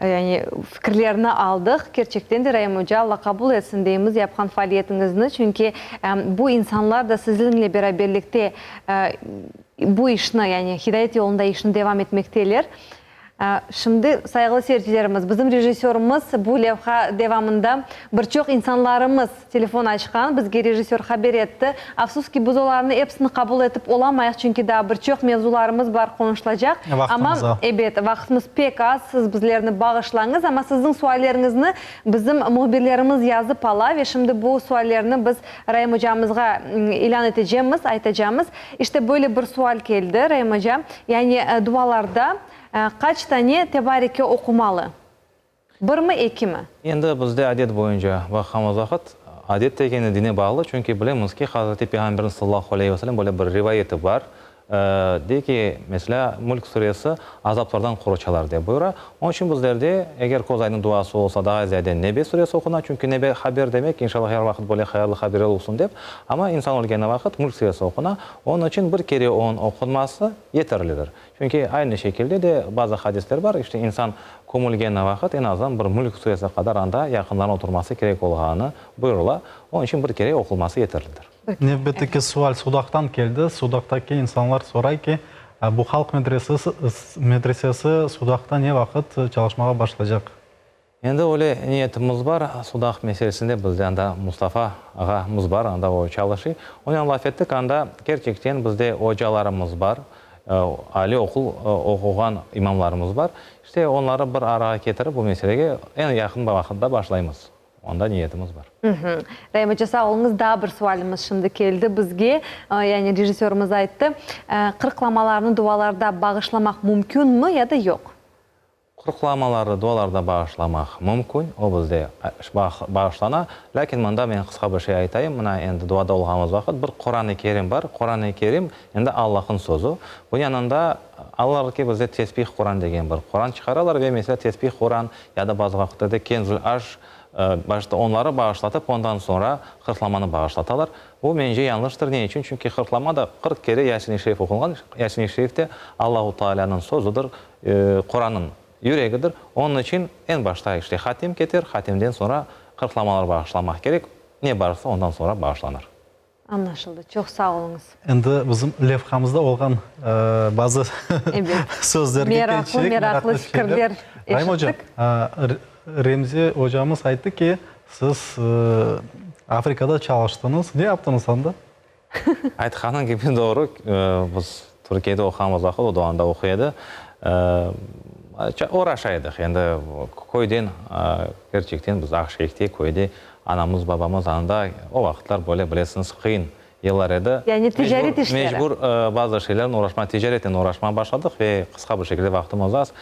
yani, fikirlerni aldıq. Kerçekten de, Raim oca, Alla qabul etsin deymiz yapqan faaliyetiñizni, çünki bu insanlar da siziñle beraberlikte bu işni, yani hidayet yolunda işni devam etmekteler. Şimdi, sayğılı seyircilerimiz, bizim rejissörımız bu levha devamında bir çoq insanlarımız telefon açqan, bizge rejissör haber etti. Afsus ki, biz olarnı episini qabul etip olamayıq, çünki daa bir çoq mevzularımız bar qonuşılacaq. Vaqtımız Amma, az. ebet, vaqtımız pek az, siz bizlerni bağışlañız, amma siziñ sualleriñizni bizim mühbirlerimiz yazıp ala ve şimdi bu suallerni biz Raim ocamızğa ilân etecemiz, aytacamız. İşte, böyle bir sual keldi, Raim oca. Yani dualarda qaç tane Tebareke oqumalı? Birmi, ekimi? Endi bizde adet boyunca baqqanımız vaqıt, adet degeni dine bağlı, çünki bilemiz ki, Hazreti Peyğamberniñ sallallahu aleyhi ve sellem böyle bir rivayeti bar, dey ki, meselâ, Mülk suresi azaplardan qorçalar dep buyura. Onıñ içün bizlerde, eger köz aydın duası olsa, daa ziyade Nebe suresi oquna, çünki Nebe haber demek, inşallah er vaqıt böyle hayırlı haberler olsun dep. Amma insan ölgeni vaqıt Mülk suresi oquna. Onıñ içün bir kere onıñ oqunması yeterlidir. Çünki aynı şekilde de bazı hadisler bar, işte insan kömülgeni vaqıt eñ azından bir Mülk suresi qadar anda yaqınlarınıñ oturması kerek olğanı buyurıla. Onıñ içün bir kere oqulması yeterlidir. Nevbetteki sual Sudaqtan keldi. Sudaqtaki insanlar soray ki, bu halq medresesi Sudaqta ne vaqıt çalışmağa başlaycaq? Endi öyle niyetimiz bar, Sudaq meselesinde bizde anda Mustafa ağamız bar, anda o çalışıy. Onen laf ettik, anda kerçekten bizde ocalarımız bar, aliy oqul oquğan imamlarımız bar. İşte onları bir arağa ketirip bu meselege eñ yaqın vaqıtta başlaymız. Onda niyetimiz bar. Raim oca, sağ oluñız. Daa bir sualimiz şimdi keldi bizge, yani rejissörimiz ayttı, qırqlamalarnı dualarda bağışlamaq mümkünmi ya da yoq? Qırqlamalarnı dualarda bağışlamaq mümkün, o bizde bağışlana. Lâkin mında men qısqa bir şey aytayım, mına endi duada olğanımız vaqıt bir Quran-ı Kerim bar. Quran-ı Kerim endi Allah'ın sözü. Bunıñ yanında alarlar ki, bizde Tesbih Quran degen bir Quran çıqaralar ve meselâ Tesbih Quran ya da bazı vaqıtlarda Kenzül Arş başta onları bağışlatıp, ondan soñra qırqlamanı bağışlatalar. Bu, mence, yañlıştır. Ne içün? Çünki qırqlama da 40 kere Yasin-i Şerif oqunğan. Yasin-i Şerif de Allahu Taalânıñ sözüdir, Qurannıñ yüregidir. Onıñ içün eñ başta işte hatim keter, hatimden soñra qırqlamalar bağışlamaq kerek. Ne barsa, ondan soñra bağışlanır. Añlaşıldı. Çoq sağ oluñız. Endi bizim levhamızda olğan bazı sözlerge Meraqlı, keçsek, meraqlı meraqlı fikirler Raim oca, eşittik. Remzi ocamız ayttı ki, siz Afrikada çalıştıñız. Ne yaptıñız anda? Aytqanıñ kibi doğru, biz Türkiyede oquğanımız vaqıt, o da anda oquy edi, oğraşa edik. Endi köyden, kerçekten biz Aqşeyhte, köyde anamız, babamız anda, o vaqıtlar böyle, bilesiñiz, qıyın yıllar edi. Yani ticaret işleri. Mecbur bazı şeylernen oğraşma, ticaretnen oğraşmağa başladıq ve qısqa bir şekilde vaqtımız az.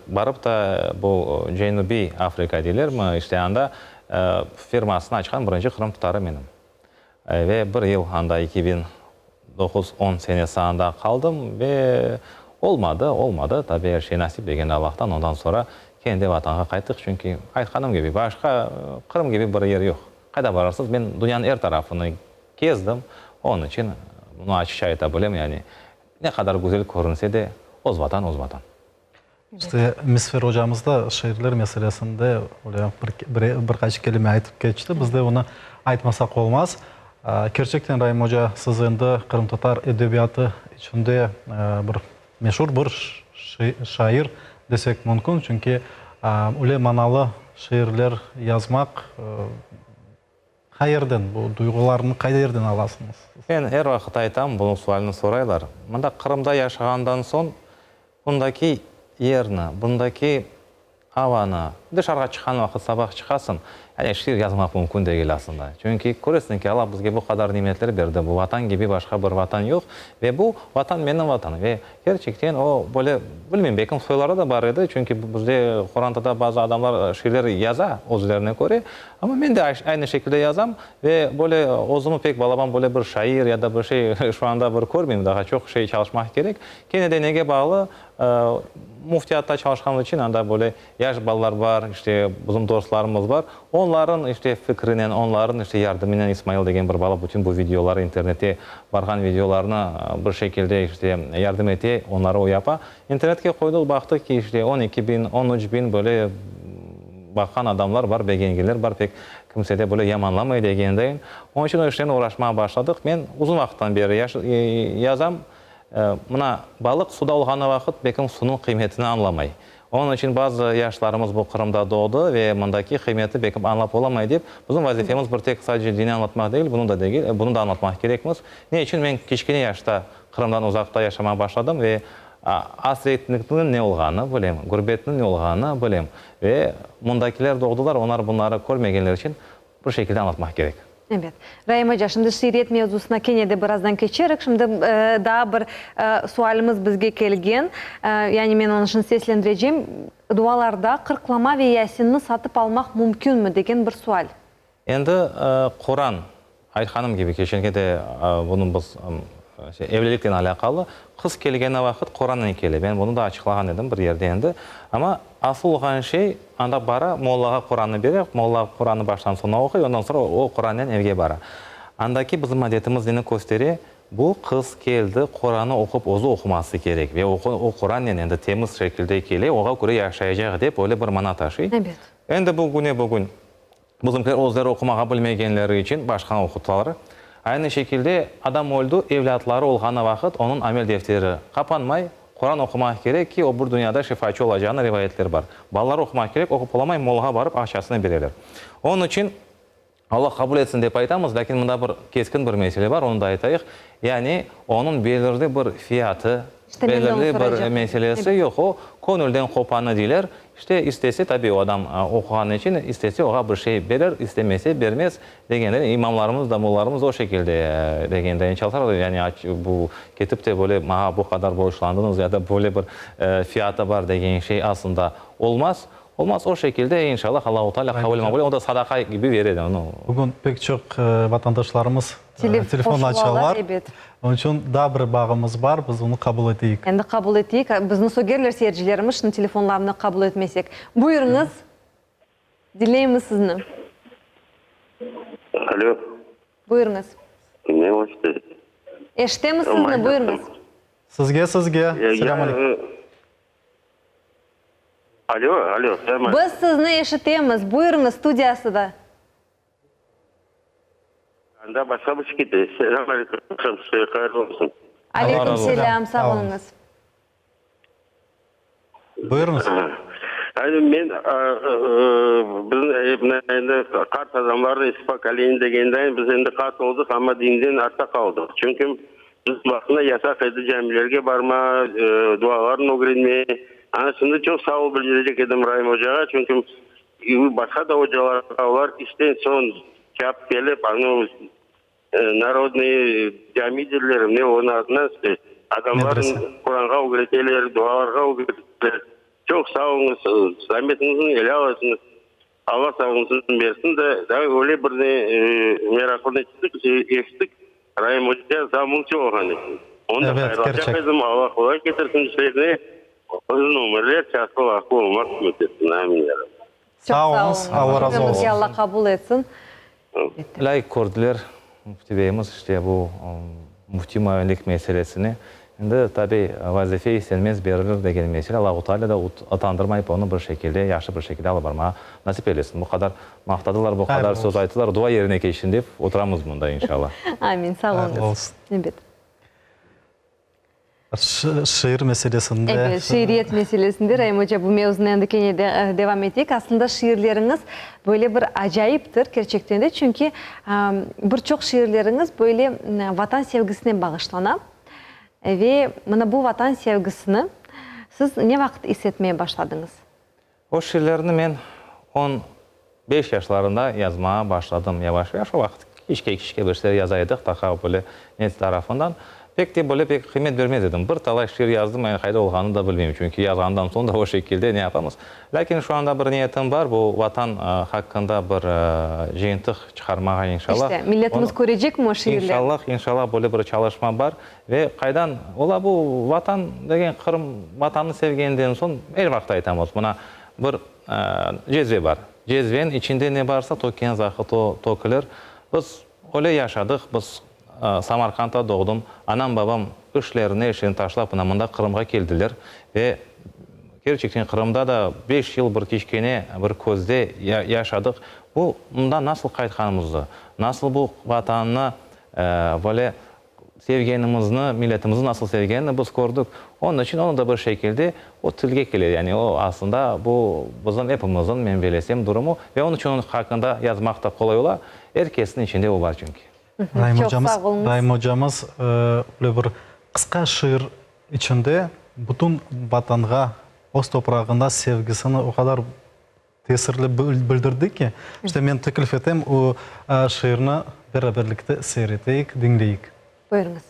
Barıp da bu Cenübiy Afrika deylermi, işte anda firmasını açqan birinci qırımtatarı menim. Ve bir yıl anda, 2009, on senesi anda qaldım ve olmadı, olmadı, tabi er şey nasip degende Allahtan, ondan soñra. Kene de Vatanğa qayttıq, çünki, aytqanım kibi, başqa Qırım kibi bir yer yoq. Qayda bararsız, men dünyanıñ er tarafını kezdim, onıñ içün bunı açıqça ayta bilem, yani ne qadar güzel körünse de, öz Vatan, öz Vatan. İşte, Misfer ocamız da şiirler meselesinde öyle bir qaç kelime aytıp keçti, biz de onı aytmasaq olmaz. Kerçekten, Raim oca, siz endi qırımtatar edebiyatı içinde bir meşur bir şair desek mümkün, çünki öyle manalı şiirler yazmaq qayerden, bu duyğularnı qayerden alasıñız siz? Men er vaqıt aytam, bu sualni soraylar, mında Qırımda yaşağandan soñ bundaki yerni, bundaki Avanı, dışarığa çıqqan vaqıt sabah çıqasıñ, yani şiir yazmaq mümkün degil aslında. Çünki köresiñ ki, Alla bizge bu qadar nimetler berdi, bu Vatan kibi başqa bir Vatan yoq ve bu Vatan menim Vatanım. Ve kerçekten o böyle, bilmeyim, belkim soyları da bar edi, çünki bizde qorantada bazı adamlar şiirler yaza özlerine köre, amma men de aynı şekilde yazam ve böyle özümi pek balaban böyle bir şair ya da bir şey şu anda bir körmeyim, daha çoq şey çalışmaq kerek. Kene de nege bağlı, Müftiyatta çalışqanımız içün anda böyle yaş balalar bar, işte, bizim dostlarımız bar. Onların, işte, fikrinen, onların, işte, yardımınen İsmail degen bir bala bütün bu videoları, internette barğan videolarnı bir şekilde, işte, yardım ete, onları o yapa. İnternetke qoydıq, baqtıq ki, işte, 12 biñ, 13 biñ böyle baqqan adamlar bar, begengenler bar, pek kimse de böyle yamanlamay degendeyin. Onıñ içün o işnen oğraşmağa başladıq. Men uzun vaqıttan beri yazam. Mına, balıq suda olğanı vaqıt belkim suvnıñ qıymetini añlamay. Onıñ içün bazı yaşlarımız bu Qırımda doğdı ve mındaki qıymeti belkim añlap olamay dep, bizim vazifemiz bir tek sadece dini añlatmaq degil, bunı da degil, bunı da añlatmaq kerekmiz. Ne içün men kiçkene yaşta Qırımdan uzaqta yaşamağa başladım ve asretlikniñ ne olğanını bilem, gürbetniñ ne olğanını bilem. Ve mındakiler doğdılar, onlar bunları körmegenleri içün bir şekilde añlatmaq kerek. Ebet. Raim oca, şimdi şiiriyet mevzusına kene de birazdan keçerik. Şimdi daa bir sualimiz bizge kelgen. Yani men onı şimdi seslendirecem. Dualarda qırqlama ve Yasinni satıp almaq mümkünmi degen bir sual. Endi Quran, aytqanım kibi, keçenki de bunı biz evliliknen alâqalı, qız kelgeni vaqıt Qurannen kele. Men bunı da açıqlağan edim bir yerde endi. Amma Asıl olğan şey, anda bara, mollağa Qurannı bere, molla Qurannı baştan soñuna oquy, ondan soñra o Qurannen evge bara. Andaki bizim adetimiz neni köstere, bu qız keldi, Qurannı oqup özü oquması kerek ve o Qurannen endi temiz şekilde kele, oğa köre yaşayacaq dep öyle bir mana taşıy. Ebet. Endi bugüne bugün bizimkiler özleri oqumağa bilmegenleri içün başqanı oqutalar. Aynı şekilde adam öldü, evlâtları olğanı vaqıt onıñ amel defteri qapanmay, Quran oqumaq kerek ki, o bir dünyada şefaatçı olacağına rivayetler bar. Balalar oqumaq kerek, oqup olamay, mollağa barıp aqçasını bereler. Onıñ içün Allah qabul etsin dep aytamız, lâkin mında bir keskin bir mesele bar, onı da aytayıq. Yani onıñ belirli bir fiyatı, İşte men de onı belirli bir soracaqtım. meselesi yoq. O, köñülden qopanı deyler. İşte, istese, tabiy, o adam oquğanı içün, istese, oğa bir şey berer, istemese, bermez degende, imamlarımız da, mollalarımız da o şekilde degende çalışalar. Yani, bu ketip te böyle maña bu qadar borclandıñız ya da böyle bir fiyatı bar degen şey aslında olmaz. Olmaz, o şekilde, inşallah, Allahu Teala qabul maqbul, o da sadaqa kibi berer onı. Bugün pek çoq vatandaşlarımız telefon açalar, onıñ içün daa bir bağımız bar, biz onı qabul eteyik. Endi qabul eteyik, bizni sögerler seyircilerimiz, şimdi telefonlarnı qabul etmesek. Buyurıñız, diñleymiz sizni. Alo. Buyurıñız. Ne oldı? Eşitemiz sizni, buyurıñız. Sizge, sizge. Selâm aleyküm. Alo, alo, selâm aleyküm. Biz sizni eşitemiz, buyurıñız, studiyasıda. Anda başqa bir şey kete. Selâm aleyküm, aqşam sizge hayırlı olsun. Aleyküm selâm, sağ oluñız. Buyurıñız. Aynen men bizim endi qart adamlar eski pokoleniye degendeyin biz endi qart oldıq, amma dinden artta qaldıq. Çünki biz vaqtında yasaq edi camilerge barma, dualarnı ögrenme. Ana şimdi çoq sağ ol bildirecek edim Raim ocağa, çünki başqa da ocalar, olar işten soñ çapıp kelip, anı narodnıy cami derler, ne onıñ adına, adamlarnı Quranğa ögreteler, dualarğa ögreteler. Çoq sağ oluñız, zametiñizni elâl etiñiz. Alla sağlığıñıznı bersin de, daa öyle bir ne meraqlı ne eşittik, Raim oca zamunçı olğan eken. Onı da Evet, hayırlaycaq kerçek. edim, Alla qolay ketirsin işlerine. Uzun ömürler, çaslı vaqlı olmaq ümüt etsin. Amin, ya Rabbi. Sağ oluñız, Alla razı olsun. Cümlemizge Alla qabul etsin. Lâyıq kördiler Müfti beyimiz işte bu müfti muavinlik meselesini. Endi, tabiy, vazife istenmez berilir degen mesele, Allahu Teala da utandırmayıp onı bir şekilde, yahşı bir şekilde alıp barmağa nasip eylesin. Bu qadar maqtadılar, bu qadar söz ayttılar, dua yerine keçsin dep oturamız mında, inşallah. Amin, sağ oluñız. Ebet. Şiir meselesinde. Evet, şiiriyet meselesinde, Raim oca, bu mevzunı endi kene de devam eteyik. Aslında şiirleriñiz böyle bir acayiptir, kerçekten de, çünki bir çoq şiirleriñiz böyle Vatan sevgisine bağışlana. Ve mına bu Vatan sevgisini siz ne vaqıt is etmeye başladıñız? O şiirlerni men on beş yaşlarında yazmağa başladım yavaş-yavaş. O vaqıt kiçke-kiçke bir şeyler yaza edik, daha böyle ne tarafından. Pek de böyle pek qıymet bermez edim. Bir talay şiir yazdım, yani qayda olğanını da bilmeyim, çünki yazğandan soñ da o şekilde ne yapamız. Lâkin şu anda bir niyetim bar, bu Vatan haqqında bir cıyıntıq çıqarmağa inşallah. İşte, milletimiz körecekmi o şiirlerni? İnşallah, inşallah böyle bir çalışma bar. Ve qaydan ola bu Vatan degen Qırım, Vatannı sevgenden soñ er vaqıt aytamız, mına bir cezve bar. Cezveniñ içinde ne barsa tökken zahı to tökülir. Biz öyle yaşadıq, biz Samarqandda doğdum, anam-babam işlerini, er şeyni taşlap mına mında Qırımğa keldiler ve kerçekten Qırımda da beş yıl bir kiçkene bir közde yaşadıq. Bu mında nasıl qaytqanımızı, nasıl bu Vatannı böyle Sevgenimizni, milletimizni nasıl sevgenini biz kördik. Onıñ içün onı da bir şekilde o tilge kele. Yani o aslında bu bizim epimizniñ, men belesem, durumu. Ve onıñ içün onıñ haqqında yazmaq da qolay ola. Er kesniñ içinde o bar çünki. Raim ocamız, Raim ocamız öyle bir qısqa şiir içinde bütün Vatanğa, öz toprağına sevgisini o qadar tesirli bildirdi ki, işte men teklif etem, o şiirni beraberlikte seyir eteyik, diñleyik. Buyurıñız.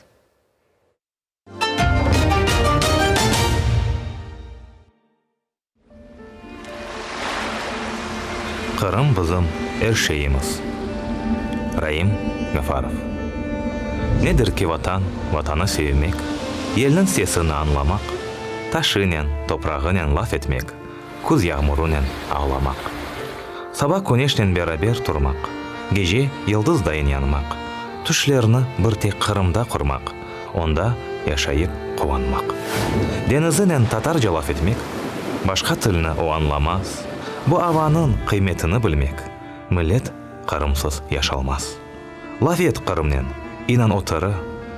Qırım bizim er şeyimiz. Raim Gafarov. Nedir ki Vatan, Vatanı sevmek, Yelniñ sesini añlamaq, Taşınen, toprağınen laf etmek, Küz yağmurunen ağlamaq. Saba küneşnen beraber turmaq, Gece yıldızdayın yanmaq, Tüşlerni bir tek Qırımda qurmaq, Onda yaşayıp quvanmaq. Deñizinen tatarca laf etmek, Başqa tilni o añlamaz, Bu avanıñ qıymetini bilmek, Millet Qırımsız yaşalmaz. Laf et Qırımnen, inan o tiri,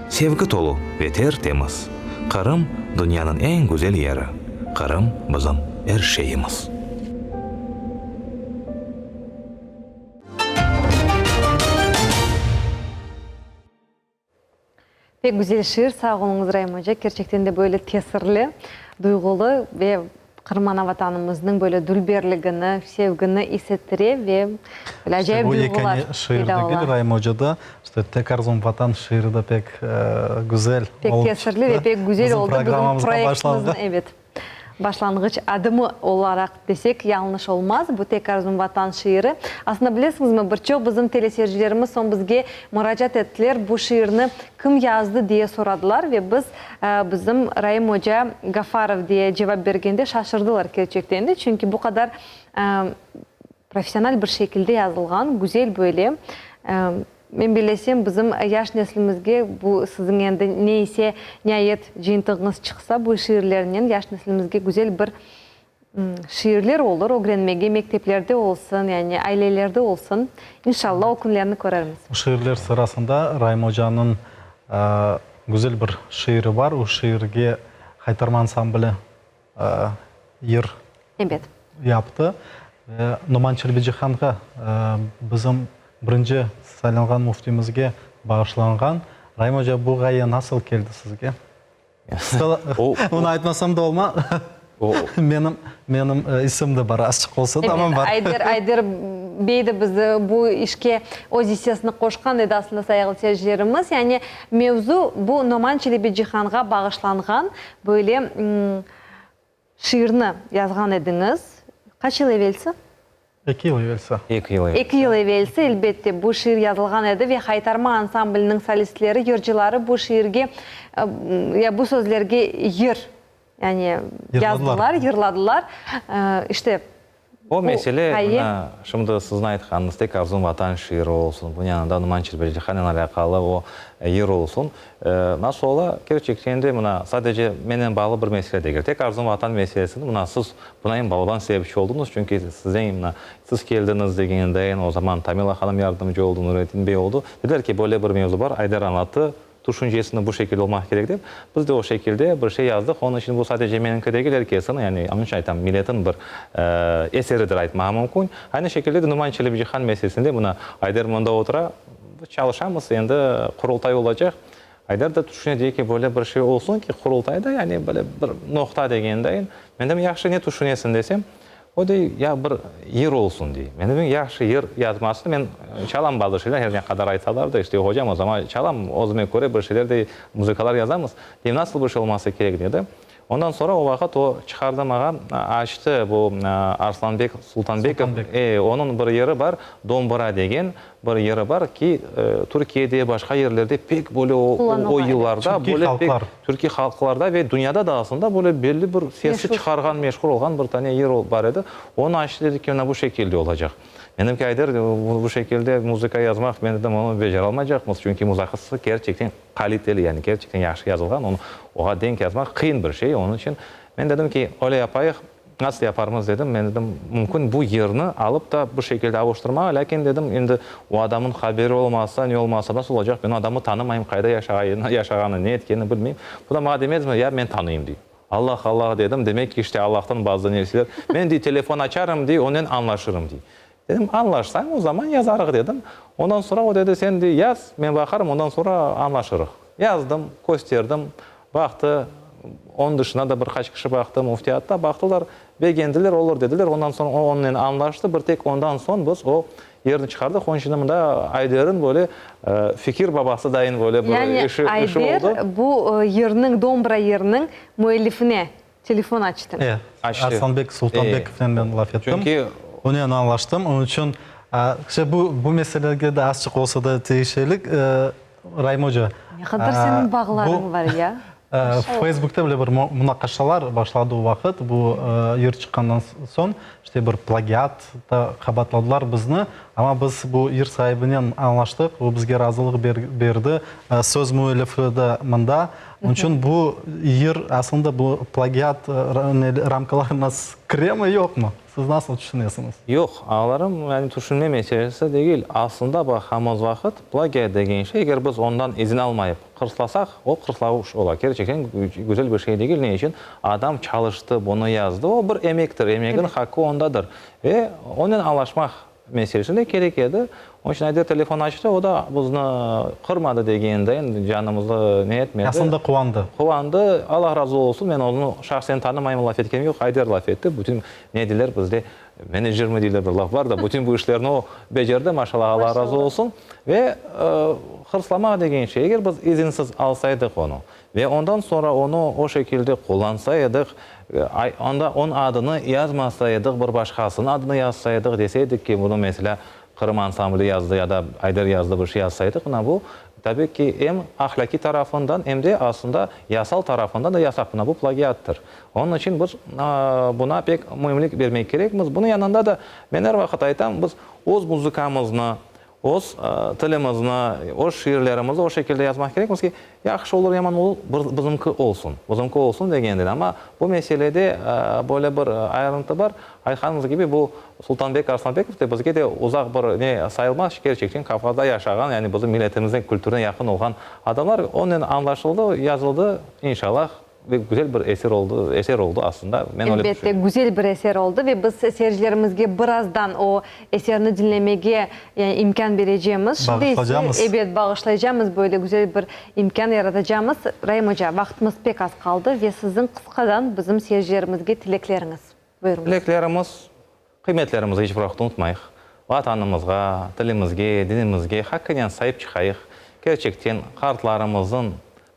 Sevgi tolu ve ter-temiz. Qırım, dünyanıñ eñ güzel yeri, Qırım bizim er şeyimiz. Pek güzel şiir, sağ oluñız, Raim oca. Kerçekten de böyle tesirli, duyğulı ve Qırım ana Vatanımıznıñ böyle dülberligini, sevgini is ettire ve böyle acayip Bu duyğular yekâne şiir peyda degil, ola. Raim ocada. İşte Tek arzum Vatan şiiri de pek güzel Pek olıp tesirli ve çıqtı. pek güzel Bizim oldı. Bizim programmamızğa proyektimizniñ, başlanğan. evet, başlanğıç adımı olaraq desek, yañlış olmaz. Bu Tek arzum Vatan şiiri. Aslında, bilesiñizmi, bir çoq bizim teleseyircilerimiz soñ bizge muracaat ettiler, bu şiirni kim yazdı diye soradılar ve biz Bizim Raim oca Gafarov diye cevap bergende şaşırdılar kerçekten de, çünki bu qadar professional bir şekilde yazılğan, güzel böyle. Men bellesem, bizim yaş neslimizge bu siziñ endi ne ise, niayet cıyıntığıñız çıqsa bu şiirlernen yaş neslimizge güzel bir şiirler olur ögrenmege, mekteplerde olsun, yani ailelerde olsun. İnşallah o künlerni körermiz. Bu şiirler sırasında Raim ocanıñ güzel bir şiiri bar. O şiirge Haytarma ansambli yır Ebet. yaptı. Ve Noman Çelebicihanğa, bizim birinci saylanğan müftimizge bağışlanğan. Raim oca, bu ğaye nasıl keldi sizge? Onı aytmasam da olmaz. Menim, menim isim de bar, azçıq olsa da, amma bar. Ayder, Ayder bey de bizi bu işke öz issesini qoşqan edi aslında, sayğılı seyircilerimiz. Yani mevzu bu Noman Çelebicihanğa bağışlanğan böyle Şiirni yazğan ediñiz. Qaç yıl evelsi? Eki yıl evelsi. Eki yıl evelsi. Eki yıl evelsi, elbette, bu şiir yazılğan edi ve Haytarma ansambliniñ solistleri, yırcıları bu şiirge, ya bu sözlerge yır. Yani yazdılar, yırladılar. İşte, O mesele, mına, şimdi siziñ aytqanıñız Tek arzum Vatan şiiri olsun, bunıñ yanında Numan Çelebicihannen alâqalı o yır olsun. Nasıl ola, kerçekten de, mına, sadece menen bağlı bir mesele degil. Tek arzum Vatan meselesini, mına, siz buna eñ balaban sebepçi oldıñız, çünki sizden, mına, siz keldiñiz degendeyin, o zaman Tamila hanım yardımcı oldı, Nuretdin bey oldı. Dediler ki, böyle bir mevzu bar, Ayder añlattı, Tüşüncesini bu şekilde olmaq kerek dep, biz de o şekilde bir şey yazdıq. Onıñ içün bu sadece meniñki degil, er kesin, yani onıñ içün aytam, milletin bir eseridir aytmağa mümkün. Aynı şekilde de Numan Çelebicihan meselesinde mına Ayder mında otura, biz çalışamız, endi Qurultay olacaq. Ayder de tüşüne, dey ki, böyle bir şey olsun ki, Qurultayda, yani böyle bir noqta degendayin. Men deyim, yahşı, ne tüşünesiñ desem, O dey, ya bir yır olsun, dey. Men dedim, yahşı, yır yazmasını men çalam bazı şeyler, her ne qadar aytsalar da, işte, hocam, o zaman çalam, özüme köre bir şeyler dey, muzıkalar yazamız. Deyim, nasıl bir şey olması kerek, dedi. Ondan soñra o vaqıt o çıqardı maña, açtı bu Arslanbek Sultanbekov, e, onıñ bir yırı bar, Dombıra degen bir yırı bar ki, Türkiyede, başqa yerlerde pek böyle o, o yıllarda böyle pek Türkiy halqlarda ve dünyada da aslında böyle belli bir sesi çıqarğan, meşhur olğan bir tane yır bar edi. Onı açtı, dedi ki, mına bu şekilde olacaq. Men dedim ki, Ayder, bu şekilde muzıka yazmaq, men dedim, onı beceralmaycaqmız, çünki muzakası kerçekten qaliteli, yani kerçekten yahşı yazılğan, onı oğa denk yazmaq qıyın bir şey. Onıñ içün men dedim ki, öyle yapayıq. Nasıl yaparmız, dedim. Men dedim, mümkün bu yırnı alıp da bu şekilde avuştırmağa, lâkin, dedim, endi o adamnıñ haberi olmasa, ne olmasa, nasıl olacaq, men o adamı tanımayım, qayda yaşağanı, ne etkenini bilmeyim. Bu da maña demezmi, ya men tanıyım, dey. Allah, Allah, dedim, demek ki, işte Allahtan bazı nerseler. Men, dey, telefon açarım, dey, onen añlaşırım, dey. Dedim, añlaşsañ, o zaman yazarıq, dedim. Ondan soñra o dedi, sen, dey, yaz, men baqarım, ondan soñra añlaşırıq. Yazdım, kösterdim, baqtı, onıñ dışında da bir qaç kişi baqtı, müftiyatta baqtılar, begendiler, olur dediler. Ondan soñ o onnen añlaştı, bir tek ondan soñ biz o yerni çıqardıq. Onıñ içün de mında Ayder'in böyle fikir babası dayın böyle bir Yani işi, işi oldı. Ayder bu yırnıñ, dombra yırnıñ müellifine Telefon açtıñ. E, Arslanbek Sultanbekovnen men laf ettim. Çünki Onen añlaştım. Onıñ içün işte bu, bu meselege de azçıq olsa da tiyişeylik, Raim oca. Ne qadar seniñ bağlarıñ bar ya. Feysbukta bile bir munaqaşalar başladı o vaqıt, bu yır çıqqandan soñ. İşte bir plagiat da qabaatladılar bizni. Amma biz bu yır saibinen añlaştıq, o bizge razılıq berdi. Söz müellifi de mında. Onıñ içün bu yır aslında bu plagiat ramkalarına kiremi, yoqmı? Siz nasıl tüşünesiñiz? Yoq, ağalarım, yani tüşünme meselesi degil. Aslında baqamız vaqıt, plagiat degen şey, eger biz ondan izin almayıp qırslasaq, o qırslavuş ola. Kerçekten güzel bir şey degil. Ne içün? Adam çalıştı, bunı yazdı, o bir emektir, emeginiñ hakkı ondadır. Ve onen añlaşmaq meselesi de kerek edi. Onıñ içün Ayder telefon açtı, o da bizni qırmadı degendeyin, canımızı ne etmedi. Aslında quvandı. Quvandı. Allah razı olsun, men onı şahsen tanımayım, laf etkenim yoq, Ayder laf etti. Bütün, ne deyler bizde, menecermi deyler, bir laf bar da, bütün bu işlerni o becerdi, maşallah, Allah razı olsun. Ve hırslamaq degen şey, eger biz izinsiz alsaydıq onı ve ondan soñra onı o şekilde qullansa edik, onda onıñ adını yazmasa edik, bir başqasınıñ adını yazsa edik, deseydik ki, bunı, meselâ, Qırım ansambli yazdı ya da Ayder yazdı bir şey yazsaydıq, mına bu, tabiy ki, em ahlâqiy tarafından, em de aslında yasal tarafından da yasaq, mına bu plagiattır. Onıñ içün biz buna pek müimlik bermek kerekmiz. Bunıñ yanında da men er vaqıt aytam, biz öz muzıkamıznı, Öz tilimizni, öz şiirlerimizni o şekilde yazmaq kerekmiz ki, yahşı olur, yaman olur, bizimki olsun. Bizimki olsun degenden. Amma bu meselede böyle bir ayrıntı bar. Aytqanımız kibi, bu Sultanbek Arslanbekov de bizge de uzaq bir ne sayılmaz, kerçekten Kavkazda yaşağan, yani bizim milletimizniñ kültürine yaqın olğan adamlar. Onen añlaşıldı, yazıldı, inşallah. Ve güzel bir eser oldı, eser oldı aslında, men öyle Elbette, tüşünem. güzel bir eser oldı ve biz seyircilerimizge birazdan o eserni diñlemege imkân berecemiz. Şimdi ise, Bağışlaycamız. ebet, bağışlaycamız, böyle güzel bir imkân yaratacamız. Raim oca, vaqtımız pek az qaldı ve siziñ qısqadan bizim seyircilerimizge tilekleriñiz. Buyurıñız. Tileklerimiz, qıymetlerimizni iç bir vaqıt unutmayıq. Vatanımızğa, tilimizge, dinimizge hakkınen saip çıqayıq. Kerçekten, qartlarımıznıñ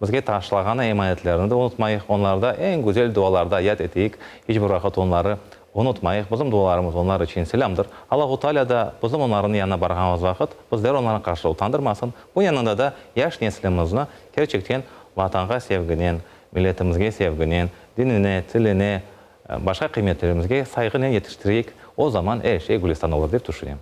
bizge taşlağanı emanetlerini de unutmayıq. Onlarda eñ güzel dualarda yad eteyik. İç bir vaqıt onları unutmayıq. Bizim dualarımız onlar içün selâmdır. Allahu Teala da bizim onlarnıñ yanına barğanımız vaqıt bizleri onlarğa qarşı utandırmasın. Bu yanında da yaş neslimizni kerçekten Vatanğa sevginen. milletimizge sevginen, dinine, tiline, başqa qıymetlerimizge sayğınen yetiştireyik, o zaman er şey gülistan olur, dep tüşünem.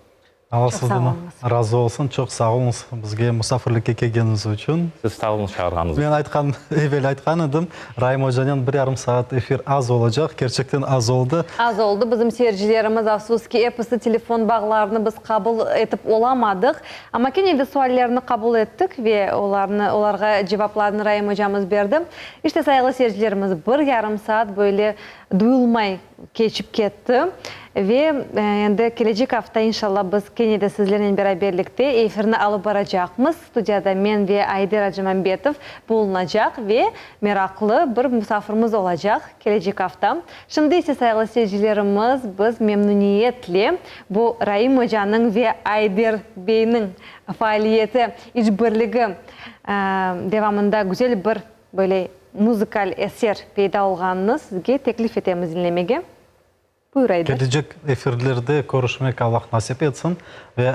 Alla sizden razı olsun, çoq sağ oluñız bizge musafirlikke kelgeniñiz içün. Siz sağ oluñız çağırğanıñız içün. Men aytqan, evel aytqan edim, Raim ocanen bir yarım saat efir az olacaq, kerçekten az oldı. Az oldı. Bizim seyircilerimiz, afsus ki, episi telefon bağlarını biz qabul etip olamadıq. Amma kene de suallerni qabul ettik ve olarnı, olarğa cevaplarnı Raim ocamız berdi. İşte, sayğılı seyircilerimiz, bir yarım saat böyle duyulmay keçip ketti. Ve endi kelecek afta, inşallah, biz kene de sizlernen beraberlikte efirni alıp baracaqmız. Studiyada men ve Ayder Acimambetov bulunacaq ve meraqlı bir musafirimiz olacaq kelecek afta. Şimdi ise, sayğılı seyircilerimiz, biz memnüniyetle bu Raim ocanıñ ve Ayder beyniñ faaliyeti, işbirligi devamında güzel bir böyle muzıkal eser peyda olğanını sizge teklif etemiz diñlemege. Buyur, Ayder. Kelecek efirlerde körüşmek Allah nasip etsin ve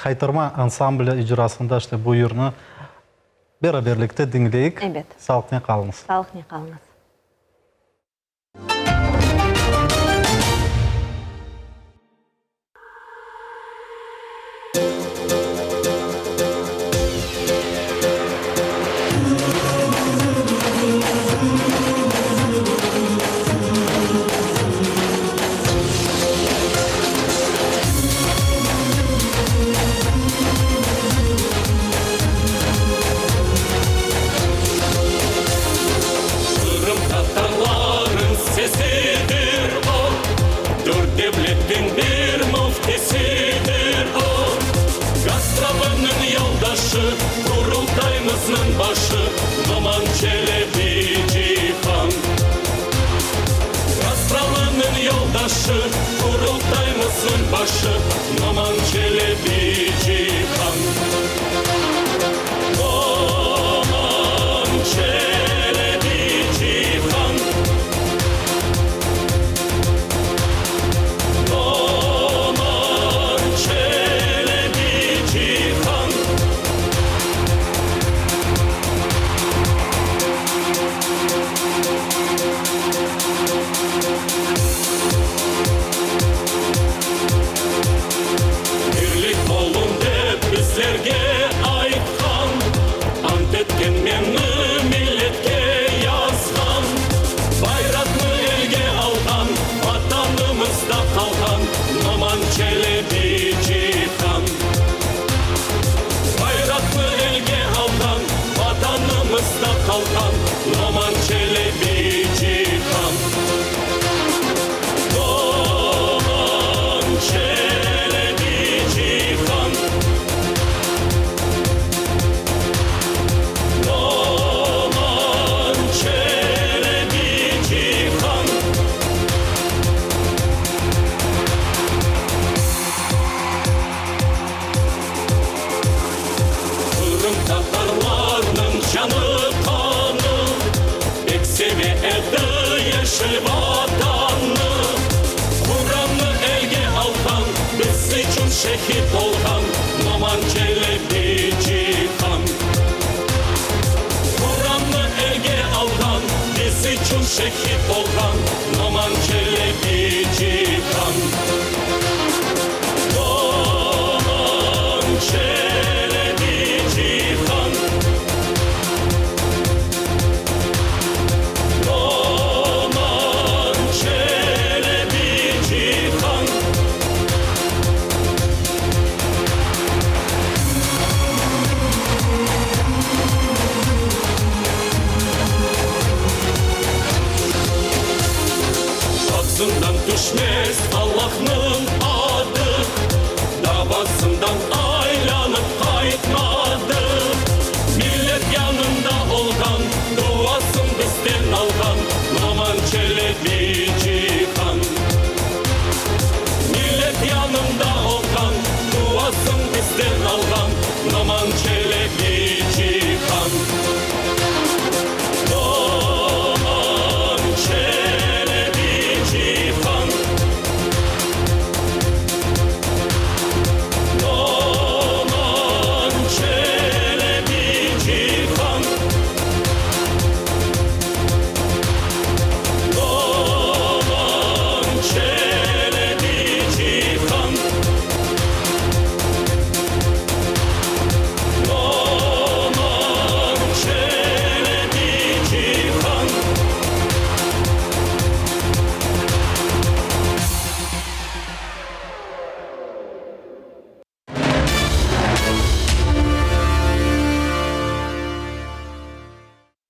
Haytarma ansambli icrasında işte bu yırnı beraberlikte diñleyik. Ebet. Sağlıqnen qalıñız. Sağlıqnen qalıñız. Qırımtatarlarıñ sesidir o, Dört devletniñ bir müftisidir o. Gasprawınıñ yoldaşı, Qurultaymıznıñ başı, Noman Çelebicihan. Gaspralınıñ yoldaşı, Qurultaymıznıñ başı, Noman Çelebicihan. Noman Çelebicihan. Noman Çelebicihan. Birlik olun dep bizlerge aytqan, Ant etken meni milletke yazğan, Bayraqnı elge alğan, Vatanımızda qalğan Noman Çelebicihan. Bayraqnı elge alğan, Vatanımızda qalğan Noman Çelebicihan. Noman Çelebicihan. Noman Çelebicihan. Qırımtatarlarnıñ canı-qanı, Pek seve edi yeşil Vatannı. Qurannı elge alğan, Biz içün şehit olğan Noman Çelebicihan. Qurannı elge alğan, Biz içün şehit olğan Noman Çelebicihan. Noman Çelebicihan. Noman Çelebicihan. Ağzından tüşmez Allahnıñ adı, Davasından aylanıp qaytmadı. Millet yanında olğan, Duasın bizden alğan.